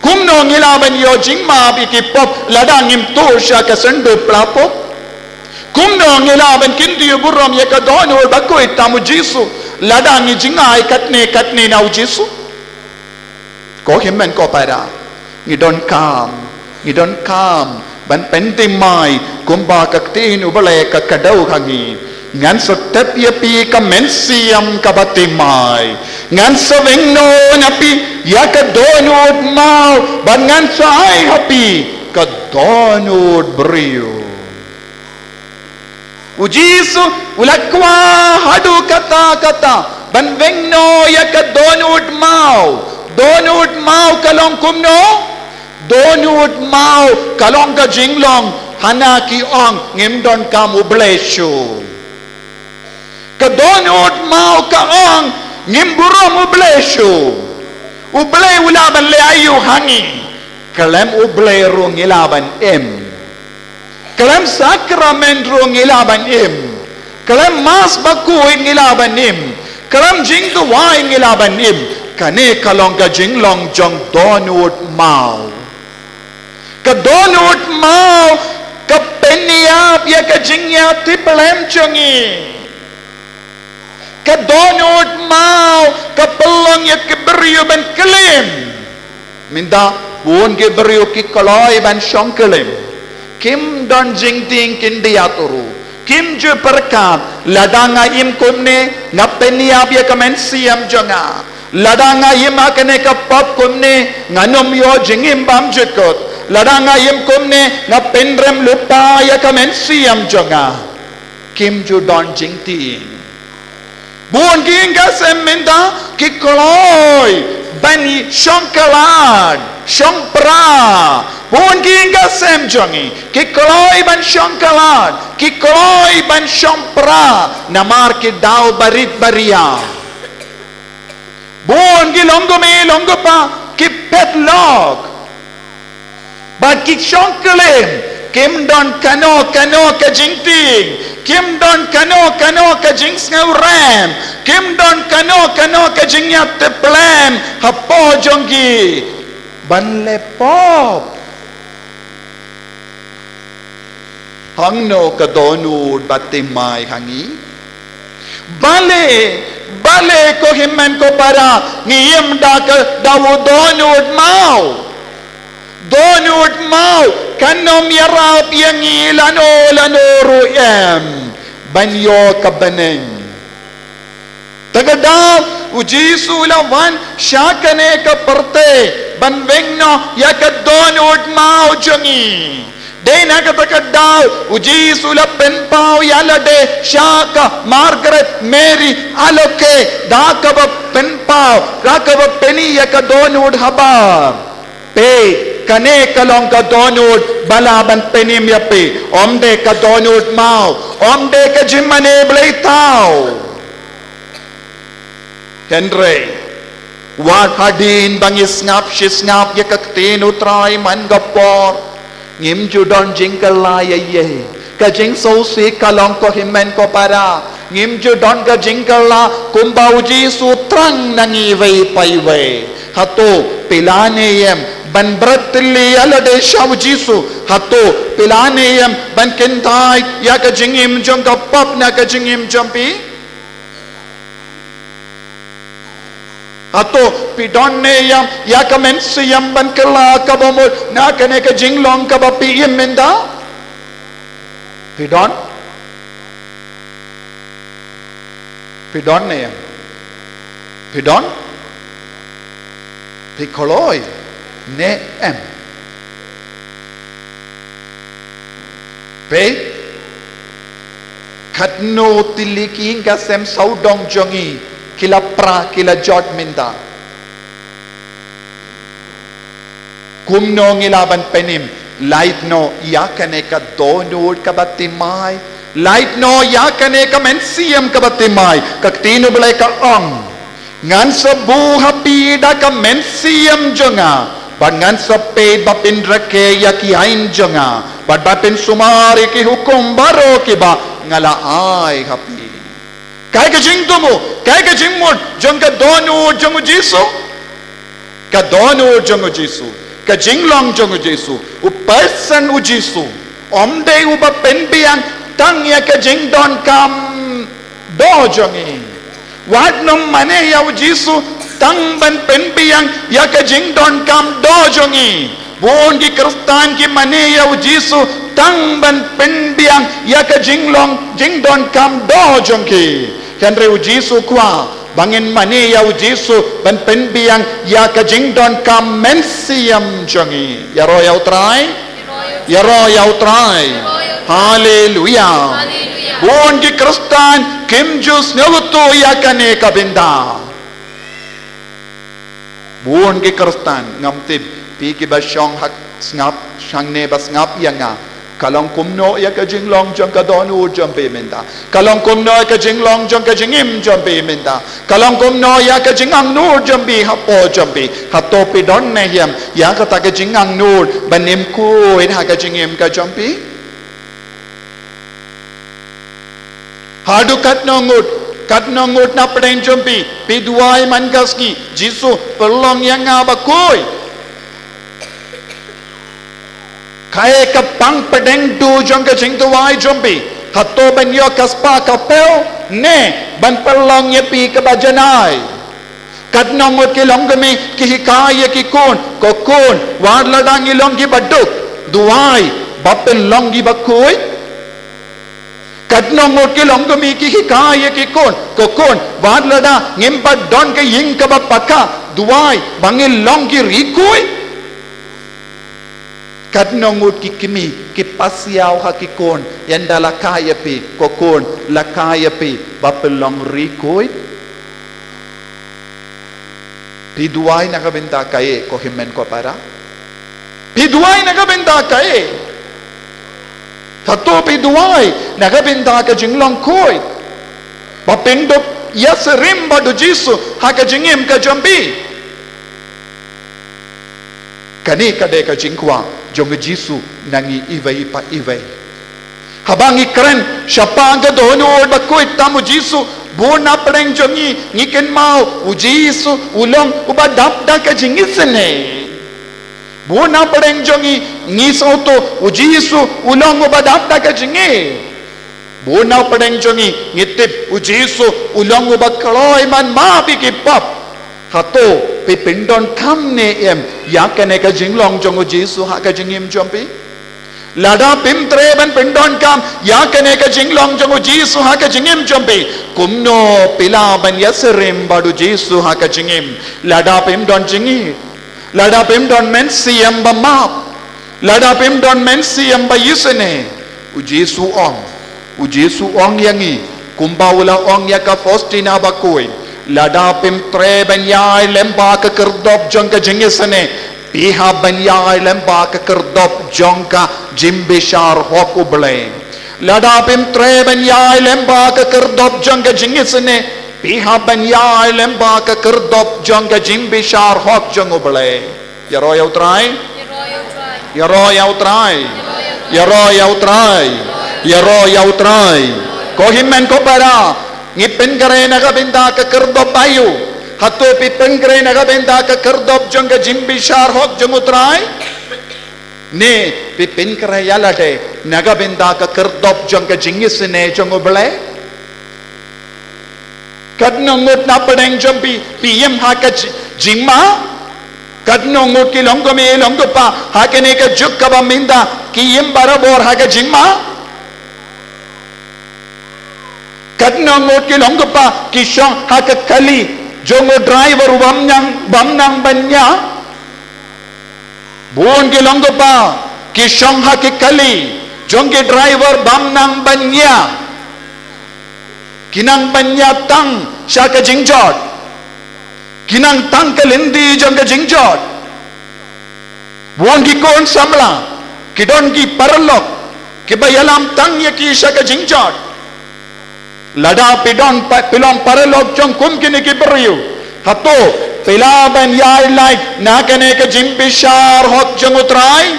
Kumno ngi lah ban ïoh jingmap ïa ki pop lada ngim tuh sha ka syndup pla pop? Kumno ngi lah ban kyntiew burom ïa ka dohnud bakhuid tam u Jisu lada ngi jngai katne katne na u Jisu? Ko hynmen ko para, ngi donkam, ngi donkam ban pynthymmai kumba ka ktien U Blei ka kdew ha ngi. Ngan sa tep ïa phi ka mynsiem kaba thymmai. Ngan sa weng noh na phi ïa ka dohnud maw, bad ngan sa ai ha phi ka dohnud briew. U Jisu u la kwah haduh katta katta ban weng noh ïa ka dohnud maw. Dohnud maw ka long kumno? Dohnud maw ka long ka jinglong hana ki ong ngim donkam U Blei shuh. Ka dohnud maw ka ong ngim burom U Blei shuh. U Blei u lah ban leh aïu ha ngi? Khlem U Blei ruh ngi lah ban im. Khlem sakramen ruh ngi lah ban im. Khlem Mass bakhuid ngi lah ban im. Khlem jingduwai ngi lah ban im. Kane ka long ka jinglong jong dohnud maw. Ka dohnud maw ka pynïap ïa ka jingïatiplem jong ngi. Ka dohnud maw ka pynlong ïa ki briew ban klim. Mynta bun ki briew ki kloi ban shong klim. Kim don jingtieng khyndiat ruh. Kim ju pyrkhat lada nga im kumne nga pynïap ïa ka mynsiem jong nga. Lada nga im ha kane ka pop kumne ngan ym ïoh jingim bymjukut. Lada nga im kumne nga pynrem lypa ïa ka mynsiem jong nga. Kim ju don jingtieng. Bun ki ïing ki sem mynta ki kloi ban shong kyllad, shong pra. Bun ki ïing ki sem jong ngi ki kloi ban shong kyllad, ki kloi ban shong pra namar ki daw barit baria. Bun ki longkmie longkpa ki phet lok bad ki shong klim, Kim don kano kano ka jingtieng, kim don kano kano ka jingsngewrem, kim don kano kano ka jingïatiplem hapoh jong ki ban leh pop. Hangno ka dohnud ba thymmai ha ngi? Balei, balei ko hynmen ko para, ngi im da ka, da u dohnud maw? Dohnud maw kan ym ïarap ïa ngi lano lano ruh em ban ïoh ka bneng. Te ka daw u Jisu u la wan sha kane ka pyrthei ban weng noh ïa ka dohnud maw jong ngi. Dei na kata ka daw u Jisu u la pynpaw ïa lade sha ka Margaret Mary Aloke, da kaba pynpaw, da kaba pyni ïa ka dohnud habar. Peit, kane ka long ka dohnud ba lah ban pynim ïa phi. Ym dei ka dohnud maw, ym dei ka jingmane blei thaw. Hynrei wat hadien ba ngi sngap shi sngap ïa ka ktien U Trai man ka por, ngim ju don jingkylla ïa ei. Ka jingsngewsih ka long ko hynmen ko para, ngim ju don ka jingkylla kumba u Jisu thrang na ngi iwei pa iwei. Hato phi la ne em ban bret lade sha u Jisu? Hato phi la ne em ban kyntait ïa ka jingim jong ka pop na ka jingim jong phi? Hato phi don ne em ïa ka mynsiem ban kylla kaba mut na kane ka jinglong kaba phi im mynta? Phi don? Phi don ne em? Phi don? Phi kloi ne em? Peit, katno tylli ki ïing ki sem sawdong jong ngi ki la pra, ki la jot mynta. Kumno ngi lah ban pynim? Lait noh ïa kane ka dohnud kaba thymmai, lait noh ïa kane ka mynsiem kaba thymmai. Ka ktien U Blei ka ong, ngan sa buh ha phi da ka mynsiem jong nga, bad ngan sa peit ba phin rakhe ïa ki aiñ jong nga, bad ba phin sumar ïa ki hukum baroh kiba nga la ai ha phi. Kaei ka jingthmu, kaei ka jingmut jong ka dohnud jong u Jisu? Ka dohnud jong u Jisu, ka jinglong jong u Jisu, u person u Jisu, ym dei uba pynbiang tang ïa ka jingdonkam doh jong ngi. Wat nym mane ïa u Jisu tang ban pynbiang ïa ka jingdonkam doh jong ngi. Bun ki Khristan ki mane ïa u Jisu tang ban pynbiang ïa ka jinglong jingdonkam doh jong ki. Hynrei u Jisu u kwah ba ngin mane ïa u Jisu ban pynbiang ïa ka jingdonkam mynsiem jong ngi. Ïaroh ïa u Trai. Ïaroh ïa u Trai. Haleluia. Bun ki Khristan kim ju sngewthuh ïa kane ka bynta. Bun ki Khristan, ngam tip phi kiba shong ha sngap, shong ne ba sngap ïa nga. Ka long kumno ïa ka jinglong jong ka dohnud jong phi mynta? Ka long kumno ïa ka jinglong jong ka jingim jong phi mynta? Ka long kumno ïa ka jingangnud jong phi hapoh jong phi? Hato phi don ne em ïa kata ka jingangnud ban im khuid ha ka jingim ka jong phi? Haduh katno ngut, katno ngut na pdeng jong phi, phi duwai man ka sngi, Jisu, pynlong ïa nga ba khuid. Kaei ka pang pdeng duh jong ka jingduwai jong phi? Hato ban ïoh ka spah ka phew, ne ban pynlong ïa phi kaba janai? Katno ngut ki longkmie ki hikai ïa ki khun, ko khun, wat lada ngi long kiba duk, duwai ba phin long kiba khuid. Katno ngut ki longkmie ki hikai ïa ki khun, ko khun, wat lada ngim pat don ka ïing kaba paka, duwai ba ngin long ki ri khuid. Katno ngut ki kmie ki pasiaw ha ki khun, ynda la kha ïa phi, ko khun, la kha ïa phi ba phin long ri khuid. Phi duwai na ka bynta kaei, ko hynmen ko para? Phi duwai na ka bynta kaei? Hato phi duwai na ka bynta ka jinglong khuid, ba phin dup ïasyriem bad u Jisu ha ka jingim ka jong phi? Kane ka dei ka jingkwah jong u Jisu na ngi iwei pa iwei. Haba ngi kren shaphang ka dohnud bakhuid tam u Jisu, bun na pdeng jong ngi ngi kynmaw u Jisu u long uba dap da ka jingisynei. Bun na pdeng jong ngi ngi sngewthuh u Jisu u long uba dap da ka jingngeit. Bun na pdeng jong ngi ngi tip u Jisu u long uba kloi ban map ïa ki pap. Hato phi pyndonkam ne em ïa kane ka jinglong jong u Jisu ha ka jingim jong phi? Lada phim treh ban pyndonkam ïa kane ka jinglong jong u Jisu ha ka jingim jong phi, kumno phi lah ban ïasyriem bad u Jisu ha ka jingim? Lada phim don jingngeit, lada phim don mynsiem ba map, lada phim don mynsiem ba isynei. U Jisu ong, u Jisu ong ïa ngi, kumba u la ong ïa ka Faustina bakhuid, lada phim treh ban ïai lem bad ka kyrdop jong ka jingisynei, phi hap ban ïai lem bad ka kyrdop jong ka jingbishar hok U Blei. Lada phim treh ban ïai lem bad ka kyrdop jong ka jingisynei, phi hap ban ïai lem bad ka kyrdop jong ka jingbishar hok jong U Blei. Ïaroh ïa U Trai. Ïaroh ïa U Trai. Ïaroh ïa U Trai. Ïaroh ïa U Trai. Ko hynmen ko para, ngi pynkhreh na ka bynta ka kyrdop aïu? Hato phi pynkhreh na ka bynta ka kyrdop jong ka jingbishar hok jong U Trai? Ne phi pynkhreh ïa lade na ka bynta ka kyrdop jong ka jingisynei jong U Blei? Katno ngut na pdeng jong phi phi im ha ka ji-, jingma? Katno ngut ki long kmie long kpa ha kane ka juk kaba mynta ki im barabor ha ka jingma? Katno ngut ki long kpa ki shong ha ka kali jong u driver u bym nang, bym nang ban ïa? Bun ki long kpa ki shong ha ki kali jong ki driver bym nang ban ïa. Ki nang ban ïa tang sha ka jingjot. Ki nang tang ka lynti jong ka jingjot. Bun ki khun samla ki don ki paralok kiba ïalam tang ïa ki sha ka jingjot. Lada phi don pa-, phi long paralok jong kum kine ki briew, hato phi lah ban ïaid lait na kane ka jingbishar hok jong U Trai?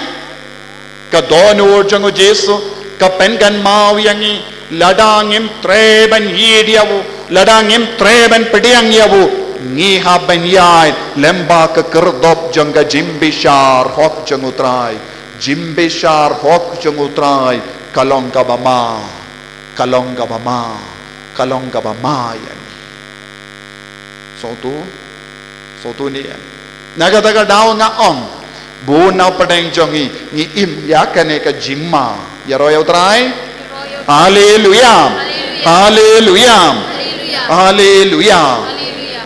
Ka dohnud jong u Jisu ka pynkynmaw ïa ngi, lada ngim treh ban ïeit ïa u, lada ngim treh ban pdiang ïa u, ngi hap ban ïaid lem bad ka kyrdop jong ka jingbishar hok jong U Trai. Jingbishar hok jong U Trai ka long kaba ma, ka long kaba ma, ka long kaba ma ïa ngi. Sngewthuh, sngewthuh ne em? Na kata ka daw nga ong, bun na pdeng jong ngi ngi im ïa kane ka jingma. Ïaroh ïa U Trai. Haleluya. Haleluya. Haleluya.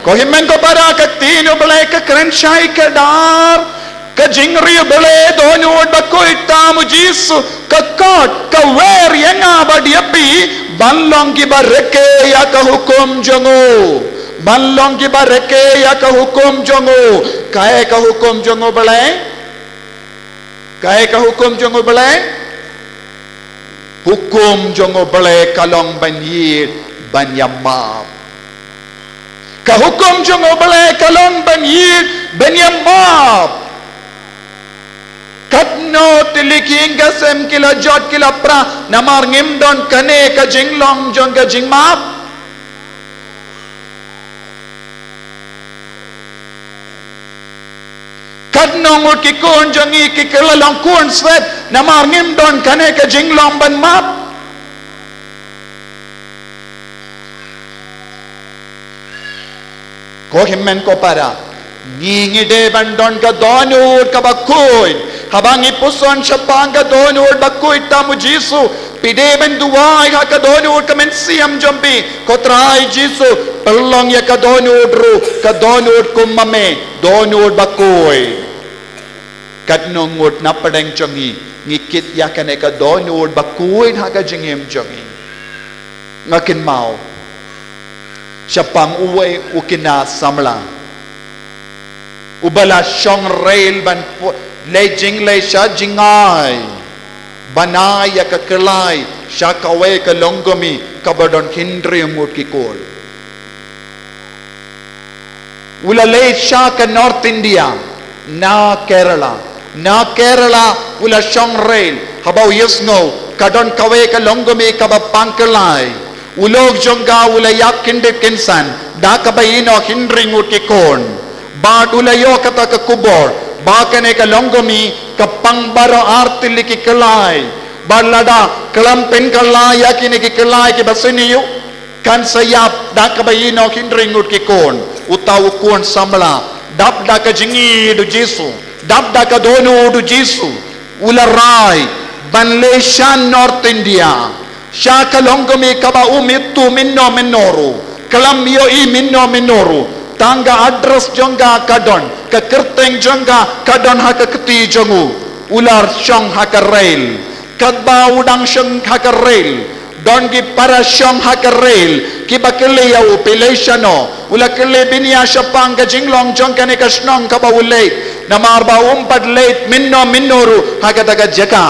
Ko hynmen ko para, ka ktien U Blei ka kren shai kdar. Ka jingriewblei dohnud bakhuid tam u Jisu ka khot, ka wer ïa nga bad ïa phi ban long kiba rakhe ïa ka hukum jong u. Ban long kiba rakhe ïa ka hukum jong u. Kaei ka hukum jong U Blei? Kaei ka hukum jong U Blei? Hukum jong U Blei ka long ban ïeit, ban ïa map. Ka hukum jong U Blei ka long ban ïeit, ban ïa map. Katno tylli ki ïing ki sem ki la jot ki la pra namar ngim don kane ka jinglong jong ka jingmap. Katno ngut ki khun jong ngi ki kylla long khun stet namar ngim don kane ka jinglong ban map. Ko hynmen ko para, ngi ngi dei ban don ka dohnud kaba khuid. Haba ngi puson shaphang ka dohnud bakhuid tam u Jisu, phi dei ban duwai ha ka dohnud ka mynsiem jong phi, ko Trai Jisu, pynlong ïa ka dohnud ruh ka dohnud kum ma me, dohnud bakhuid. Katno ngut na pdeng jong ngi ngi kit ïa kane ka dohnud bakhuid ha ka jingim jong ngi? Nga kynmaw shaphang uwei u khynnah samla uba la shong rel ban pu-, leit jingleit sha jngai ban ai ïa ka kyllai sha kawei ka longkmie kaba don hynriew ngut ki khun. U la leit sha ka North India na Kerala. Na Kerala u la shong rel, haba u ïohsngew ka don kawei ka longkmie kaba pang kyllai. U lok jong ka u la ïap kyndit kynsan da kaba ïehnoh hynriew ngut ki khun. Bad u la ïoh kata ka khubor ba kane ka longkmie ka pang baroh ar tylli ki kyllai. Bad lada khlem pynkylla ïa kine ki kyllai kiba shaniah, kan sa ïap da kaba ïehnoh hynriew ngut ki khun. Uta u khun samla, dap da ka jingïeit u Jisu, dap da ka dohnud u Jisu, u la rai ban leit sha North India, sha ka longkmie kaba um ïohi mynno mynno ruh, khlem ïohi mynno mynno ruh. Tang ka address jong ka ka don, ka kyrteng jong ka ka don ha ka kti jong u. U la shong ha ka rel. Katba u dang shong ha ka rel, don ki para shong ha ka rel kiba kylli ïa u, phi leit shano? U la kylli bniah shaphang ka jinglong jong kane ka shnong kaba u leit, namar ba um pat leit mynno mynno ruh ha kata ka jaka.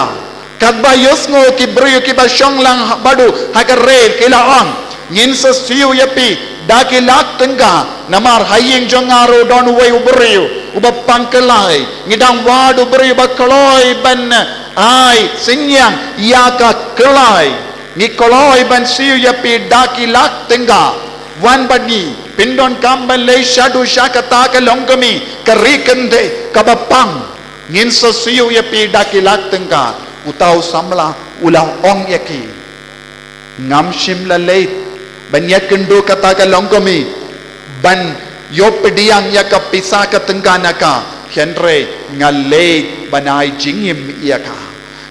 Katba ïohsngew ki briew kiba shong lang ha, bad u ha ka rel, ki la ong, ngin sa siew ïa phi da ki lak tyngka, namar ha ïing jong nga ruh don uwei u briew uba pang kyllai. Ngi dang wad u briew ba kloi ban ai synñiang ïa ka kyllai. Ngi kloi ban siew ïa phi da ki lak tyngka. Wan bad ngi, phin donkam ban leit shaduh sha kata ka longkmie, ka ri kynthei kaba pang. Ngin sa siew ïa phi da ki lak tyngka. Uta u samla u la ong ïa ki, ngam shym la leit ban ïakynduh kata ka longkmie ban ïoh pdiang ïa ka pisa ka tyngka na ka, hynrei nga leit ban ai jingim ïa ka.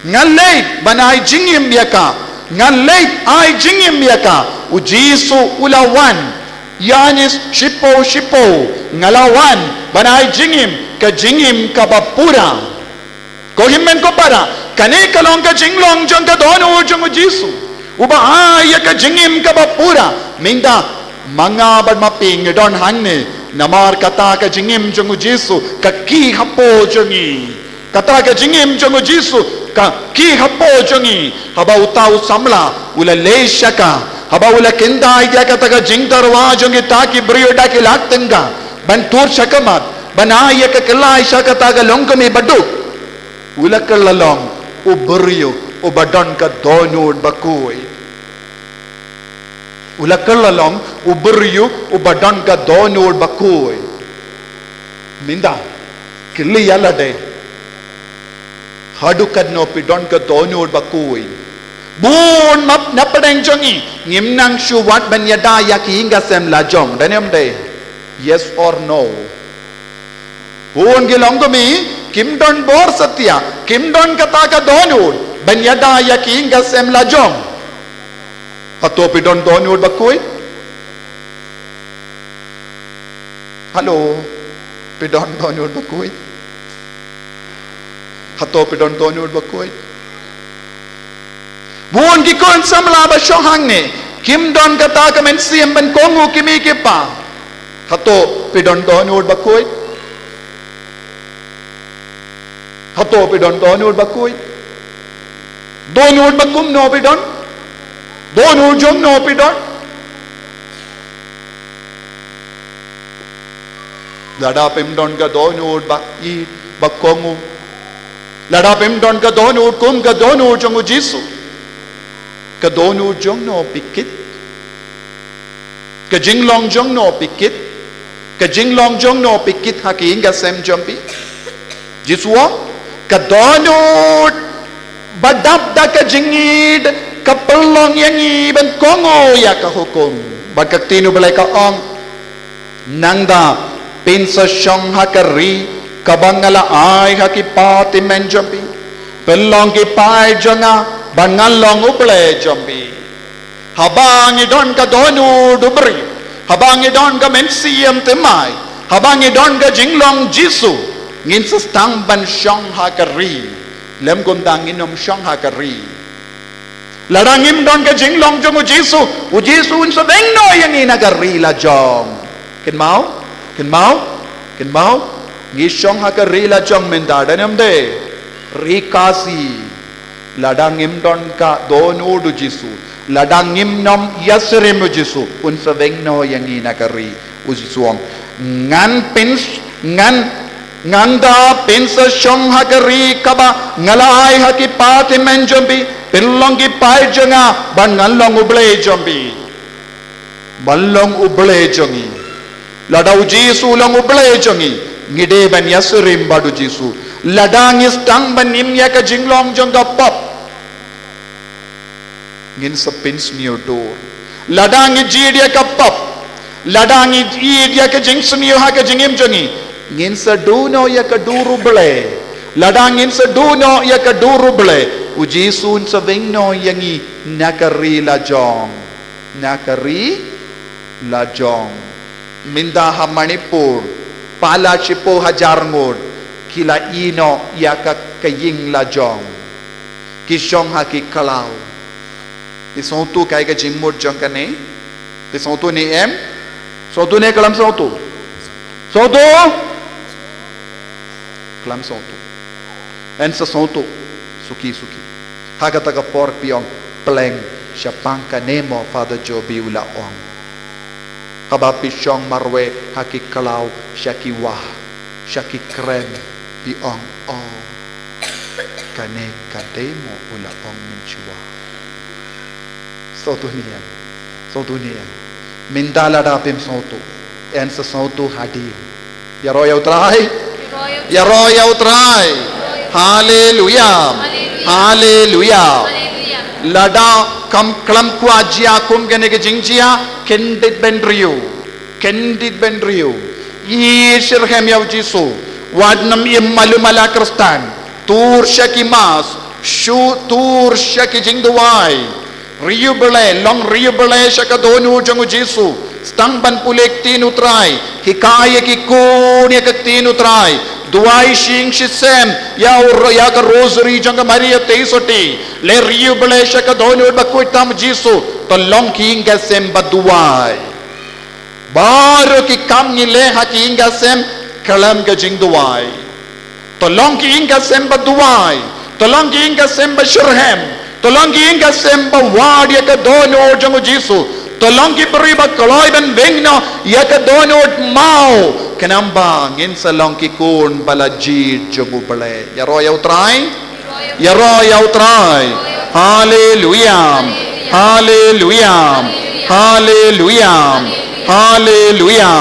Nga leit ban ai jingim ïa ka. Nga leit ai jingim ïa ka. U Jisu u la wan. Ïanis shiphew shiphew, nga la wan ban ai jingim, ka jingim kaba pura. Ko hynmen ko para, kane ka long ka jinglong jong ka dohnud jong u Jisu, uba ai ïa ka jingim kaba pura. Mynta ma nga bad ma phi ngi don hangne namar kata ka jingim jong u Jisu ka ki hapoh jong ngi. Kata ka jingim jong u Jisu ka ki hapoh jong ngi. Haba uta u samla u la leit sha ka, haba u la kyntait ïa kata ka jingtyrwa jong kita ki briew da ki lak tyngka ban tur sha khmat, ban ai ïa ka kyllai sha kata ka longkmie baduk, u la kylla long u briew uba don ka dohnud bakhuid. U la kylla long u briew uba don ka dohnud bakhuid. Mynta kylli ïa lade, haduh katno phi don ka dohnud bakhuid? Bun map na pdeng jong ngi ngim nang shuh wat ban ïada ïa ki ïing ka sem la jong, dei ne ym dei? Yes or no? Bun ki longkmie kim don bor satia, kim don kata ka dohnud ban ïada ïa ki ïing ka sem la jong. Hato phi don dohnud bakhuid? Halo, phi don dohnud bakhuid? Hato phi don dohnud bakhuid? Bun ki khun samla ba shong hangne kim don kata ka mynsiem ban kohnguh ki mei ki pa. Hato phi don dohnud bakhuid? Hato phi don dohnud bakhuid? Dohnud ba kumno phi don? Dohnud jong no phi don? Lada phim don ka dohnud ba ïeit ba kohnguh, lada phim don ka dohnud kum ka dohnud jong u Jisu, ka dohnud jong no phi kit? Ka jinglong jong no phi kit? Ka jinglong jong no phi kit ha ki ïing ka sem jong phi? Jisu u ong, ka dohnud ba dap da ka jingïeit ka pynlong ïa ngi ban kohnguh ïa ka hukum. Bad ka ktien U Blei ka ong, nangta phin sa shong ha ka ri kaba nga la ai ha ki patymmen jong phi. Phin long ki paid jong nga bad ngan long U Blei jong phi. Haba ngi don ka dohnud u briew, haba ngi don ka mynsiem thymmai, haba ngi don ka jinglong Jisu, ngin sa sdang ban shong ha ka ri. Lym kumta ngin ym shong ha ka ri. Lada ngim don ka jinglong jong u Jisu, u Jisu un sa weng noh ïa ngi na ka ri la jong. Kynmaw, kynmaw, kynmaw. Ngi shong ha ka ri la jong mynta, dei ne ym dei? Ri Khasi. Lada ngim don ka dohnud u Jisu, lada ngim nym ïasyriem u Jisu, un sa weng noh ïa ngi na ka ri. U Jisu u ong, ngan pyn, ngan Ngan da pynshong ha ka ri kaba nga la ai ha ki patimen jong phi, phin long ki paid jong nga, bad ngan long U Blei jong phi. Ban long U Blei jong ngi. Lada U Jisu u long U Blei jong ngi, ngi dei ban ïasyriem bad U Jisu. Lada ngi sdang ban im ïa ka jinglong jong ka pop, ngin sa pynsniew dur. Lada ngi jied ïa ka pop, lada ngi jied ïa ka jingsniew ha ka jingim jong ngi, ngin sa duh noh ïa ka dur U Blei. Lada ngin sa duh noh ïa ka dur U Blei, U Jisu un sa weng noh ïa ngi na ka ri la jong. Na ka ri la jong. Mynta ha Manipur, palat shiphew hajar ngut ki la ïeh noh ïa ka, ka ïing la jong. Ki shong ha ki khlaw. Phi sngewthuh kaei ka jingmut jong kane? Phi sngewthuh ne em? Sngewthuh ne khlem sngewthuh? Sngewthuh? Khlem sngewthuh. Yn sa sngewthuh suki suki. Ha kata ka por phi ong, pleng shaphang kane mo, Father Jobi u la ong. Haba phi shong marwei ha ki khlaw, sha ki wah, sha ki kren, phi ong, oh, kane ka dei mo, u la ong mynshuwa. Sngewthuh ne em? Sngewthuh ne em? Mynta lada phim sngewthuh, yn sa sngewthuh hadien. Ïaroh ïa U Trai. Ïaroh ïa U Trai. Haleluya. Haleluya. Lada kam khlem kwah jia kum kane ka jingjia, kyndit ban riew. Kyndit ban riew. Ïeit shitrhem ïa U Jisu. Wat nym im malu mala Khristan. Tur sha ki mass. Shu tur sha ki jingduwai. Riew Blei, long riew Blei sha ka dohnud jong U Jisu. Sdang ban pule ktien U Trai. Hikai ïa ki khun ïa ka ktien U Trai. Duwai shisien shisem ïa u, ïa ka rosary jong ka Maria Theisotti. Leh riew Blei sha ka dohnud bakhuid tam U Jisu. To long ki ïing ki sem ba duwai. Baroh ki kam ngi leh ha ki ïing ki sem khlem ka jingduwai. To long ki ïing ki sem ba duwai. To long ki ïing ki sem ba shitrhem. To long ki ïing ki sem ba wad ïa ka dohnud jong U Jisu. To long ki briew ba kloi ban weng noh ïa ka dohnud maw. Khnang ba ngin sa long ki khun ba la jied jong U Blei. Ïaroh ïa U Trai. Ïaroh ïa U Trai. Haleluya. Haleluya. Haleluya. Haleluya.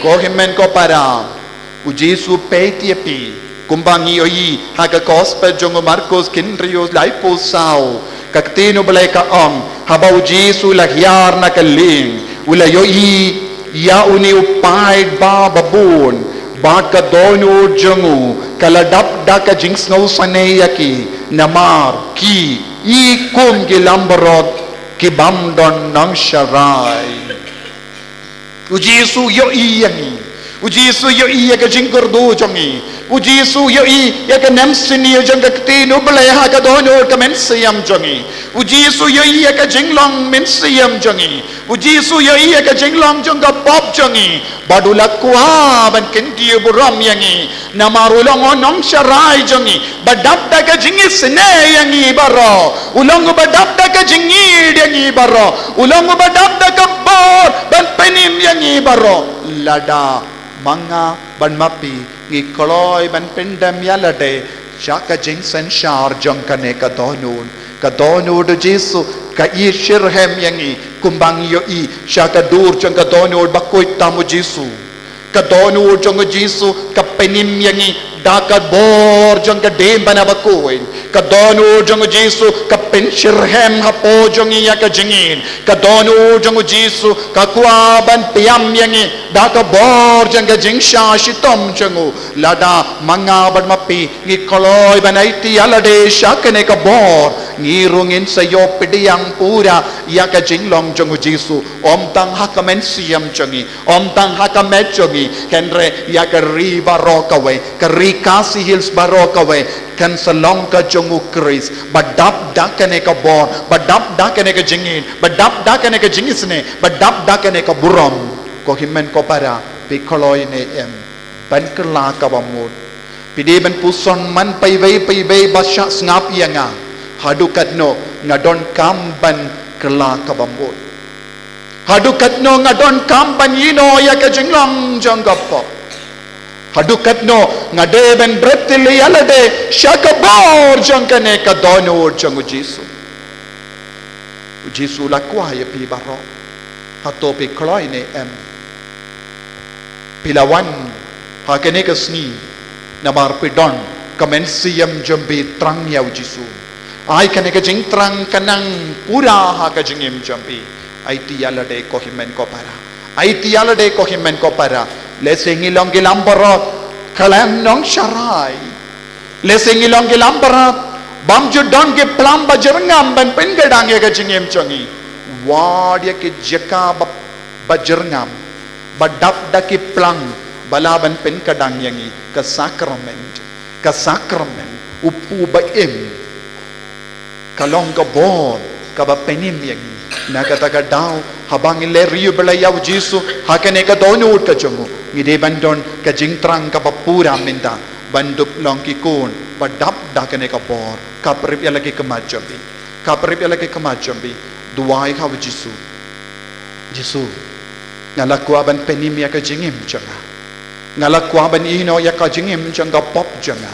Ko hynmen ko para. U Jisu u peit ïa phi. Kumba ngi ïohi ha ka gospel jong u Markos khynriew laiphew saw. Ka ktien U Blei ka ong, haba U Jisu u la hiar na ka lieng, u la ïohi ïa une u paid ba babun, bad ka dohnud jong u ka la dap da ka jingsngewsynei ïa ki, namar ki i kum ki langbrot ki bym don nongsharai. U Jisu u ïohi ïa ngi. U Jisu u ïohi ïa ka jingkyrduh jong ngi. U Jisu u ïohi ïa ka nemsniew jong ka ktien U Blei ha ka dohnud ka mynsiem jong ngi. U Jisu u ïohi ïa ka jinglong mynsiem jong ngi. U Jisu u ïohi ïa ka jinglong jong ka pop jong ngi. Bad u la kwah ban kyntiew burom ïa ngi. Namar u long u nongsharai jong ngi, ba dap da ka jingisynei ïa ngi baroh. U long uba dap da ka jingïeid ïa ngi baroh. U long uba dap da ka bor ban pynim ïa ngi baroh. Lada ma nga bad ma phi ngi kloi ban pyndem ïa lade sha ka jingsynshar jong kane ka dohnud. Ka dohnud U Jisu ka ïeit shitrhem ïa ngi kumba ngi ïohi sha ka dur jong ka dohnud bakhuid tam U Jisu. Ka dohnud jong U Jisu ka pynim ïa ngi da ka bor jong ka diengphna bakhuid. Ka dohnud jong U Jisu ka pynshitrhem hapoh jong ngi ïa ka jingïeid. Ka dohnud jong U Jisu ka kwah ban pynïap ïa ngi da ka bor jong ka jingshah shitom jong u. Lada ma nga bad ma phi ngi kloi ban aiti ïa lade sha kane ka bor, ngi ruh ngin sa ïoh pdiang pura ïa ka jinglong jong U Jisu. Ym tang ha ka mynsiem jong ngi, ym tang ha ka met jong ngi, hynrei ïa ka ri baroh kawei, ka ri Khasi Hills baroh kawei kan sa long ka jong U Khrist. Ba dap da kane ka bor, ba dap da kane ka jingïeid, ba dap da kane ka jingisynei, ba dap da kane ka burom. Ko hynmen ko para, phi kloi ne em ban kylla kaba mut? Phi dei ban puson man paiwei paiwei ba shah sngap ïa nga. Haduh katno nga donkam ban kylla kaba mut? Haduh katno nga donkam ban ïehnoh ïa ka jinglong jong ka pop? Haduh katno nga dei ban bret ïalade sha ka bor jong kane ka dohnud jong u Jisu. U Jisu u la kwah ïa phi baroh. Hato phi kloi ne em? Phi la wan ha kane ka sngi namar phi don ka mynsiem jong phi tang ïa u Jisu. Ai kane ka jingthrang ka nang pura ha ka jingim jong phi. Aiti ïalade ko hynmen ko para. Aiti ïalade ko hynmen ko para. Lehse ngi long ki lam baroh khlem nongsharai. Lehse ngi long ki lam baroh bym ju don ki phlang ba jyrngam ban pynkhiah ïa ka jingim jong ngi. Wad ïa ki jaka ba, ba jyrngam, ba dap da ki phlang ba lah ban pynkhiah ïa ngi. Ka sakrament, ka sakrament, u pu ba im. Ka long ka bor kaba pynim ïa ngi. Na kata ka daw haba ngi leh riewblei ïa u Jisu ha kane ka dohnud ka jong u, ngi dei ban don ka jingthrang kaba pura mynta ban dup long ki khun ba dap da kane ka bor. Khaphrip ïa la ki khmat jong phi. Khaphrip ïa la ki khmat jong phi. Duwai ha u Jisu. Jisu, nga la kwah ban pynim ïa ka jingim jong nga. Nga la kwah ban ïehnoh ïa ka jingim jong ka pop jong nga.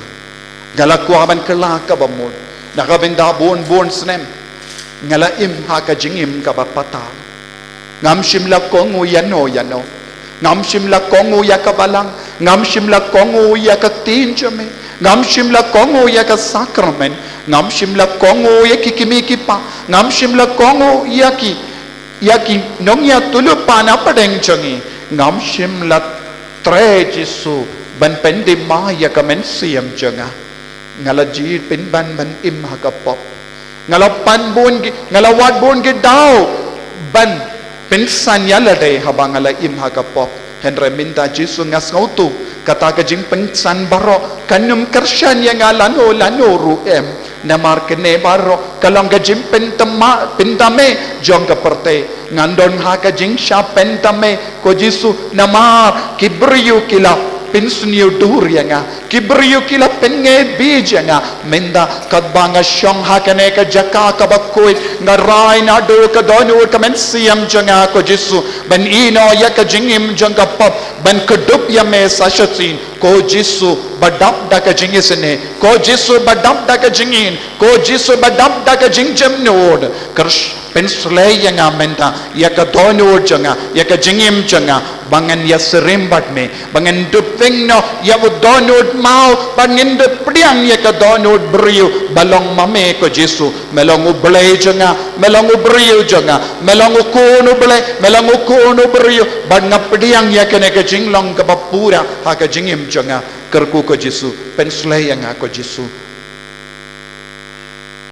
Nga la kwah ban kylla kaba mut. Na ka bynta bun bun snem nga la im ha ka jingim kaba pathar. Ngam shym la kohnguh ïano ïano. Ngam shym la kohnguh ïa ka balang. Ngam shym la kohnguh ïa ka ktien jong me. Ngam shym la kohnguh ïa ka sakrament. Ngam shym la kohnguh ïa ki kmie ki kpa. Ngam shym la kohnguh ïa ki ïa ki nongïathuhlypa na pdeng jong ngi. Ngam shym la treh Jisu ban pyndima ïa ka mynsiem jong nga. Nga la jied pynban ban im ha ka pop. Nga la pan bun ki, nga la wad bun ki daw ban pynsan ïalade haba nga la im ha ka pop. Hynrei mynta Jisu nga sngewthuh kata ka jingpynsan baroh kan ym kyrshan ïa nga lano lano ruh em. Namar kane baroh ka long ka jingpynthame jong ka pyrthei. Ngan don ha ka jingshah pynthame ko Jisu namar ki briew ki la pynsniew dur ïa nga. Ki briew ki la pynngeit beit ïa nga. Mynta katba nga shong ha kane ka jaka kaba khuid, nga rai naduh ka dohnud ka mynsiem jong nga ko Jisu ban ïehnoh ïa ka jingim jong ka pop, ban kdup ïa me sa shisien. Ko Jisu ba dap da ka jingisynei, ko Jisu ba dap da ka jingïeit, ko Jisu ba dap da ka jingjemnud. Kyrsh, pynsleh ïa nga mynta ïa ka dohnud jong nga, ïa ka jingim jong nga, ba ngan ïasyriem bad me, ba ngan dup weng noh ïa u dohnud maw, ba ngan dup pdiang ïa ka dohnud briew ba long ma me ko Jisu. Me long u Blei jong nga, me long u briew jong nga, me long u khun u Blei, me long u khun u briew, bad nga pdiang ïa kane ka jinglong kaba pura ha ka jingim jong nga. Kyrkhu ko Jisu, pynsleh ïa nga ko Jisu.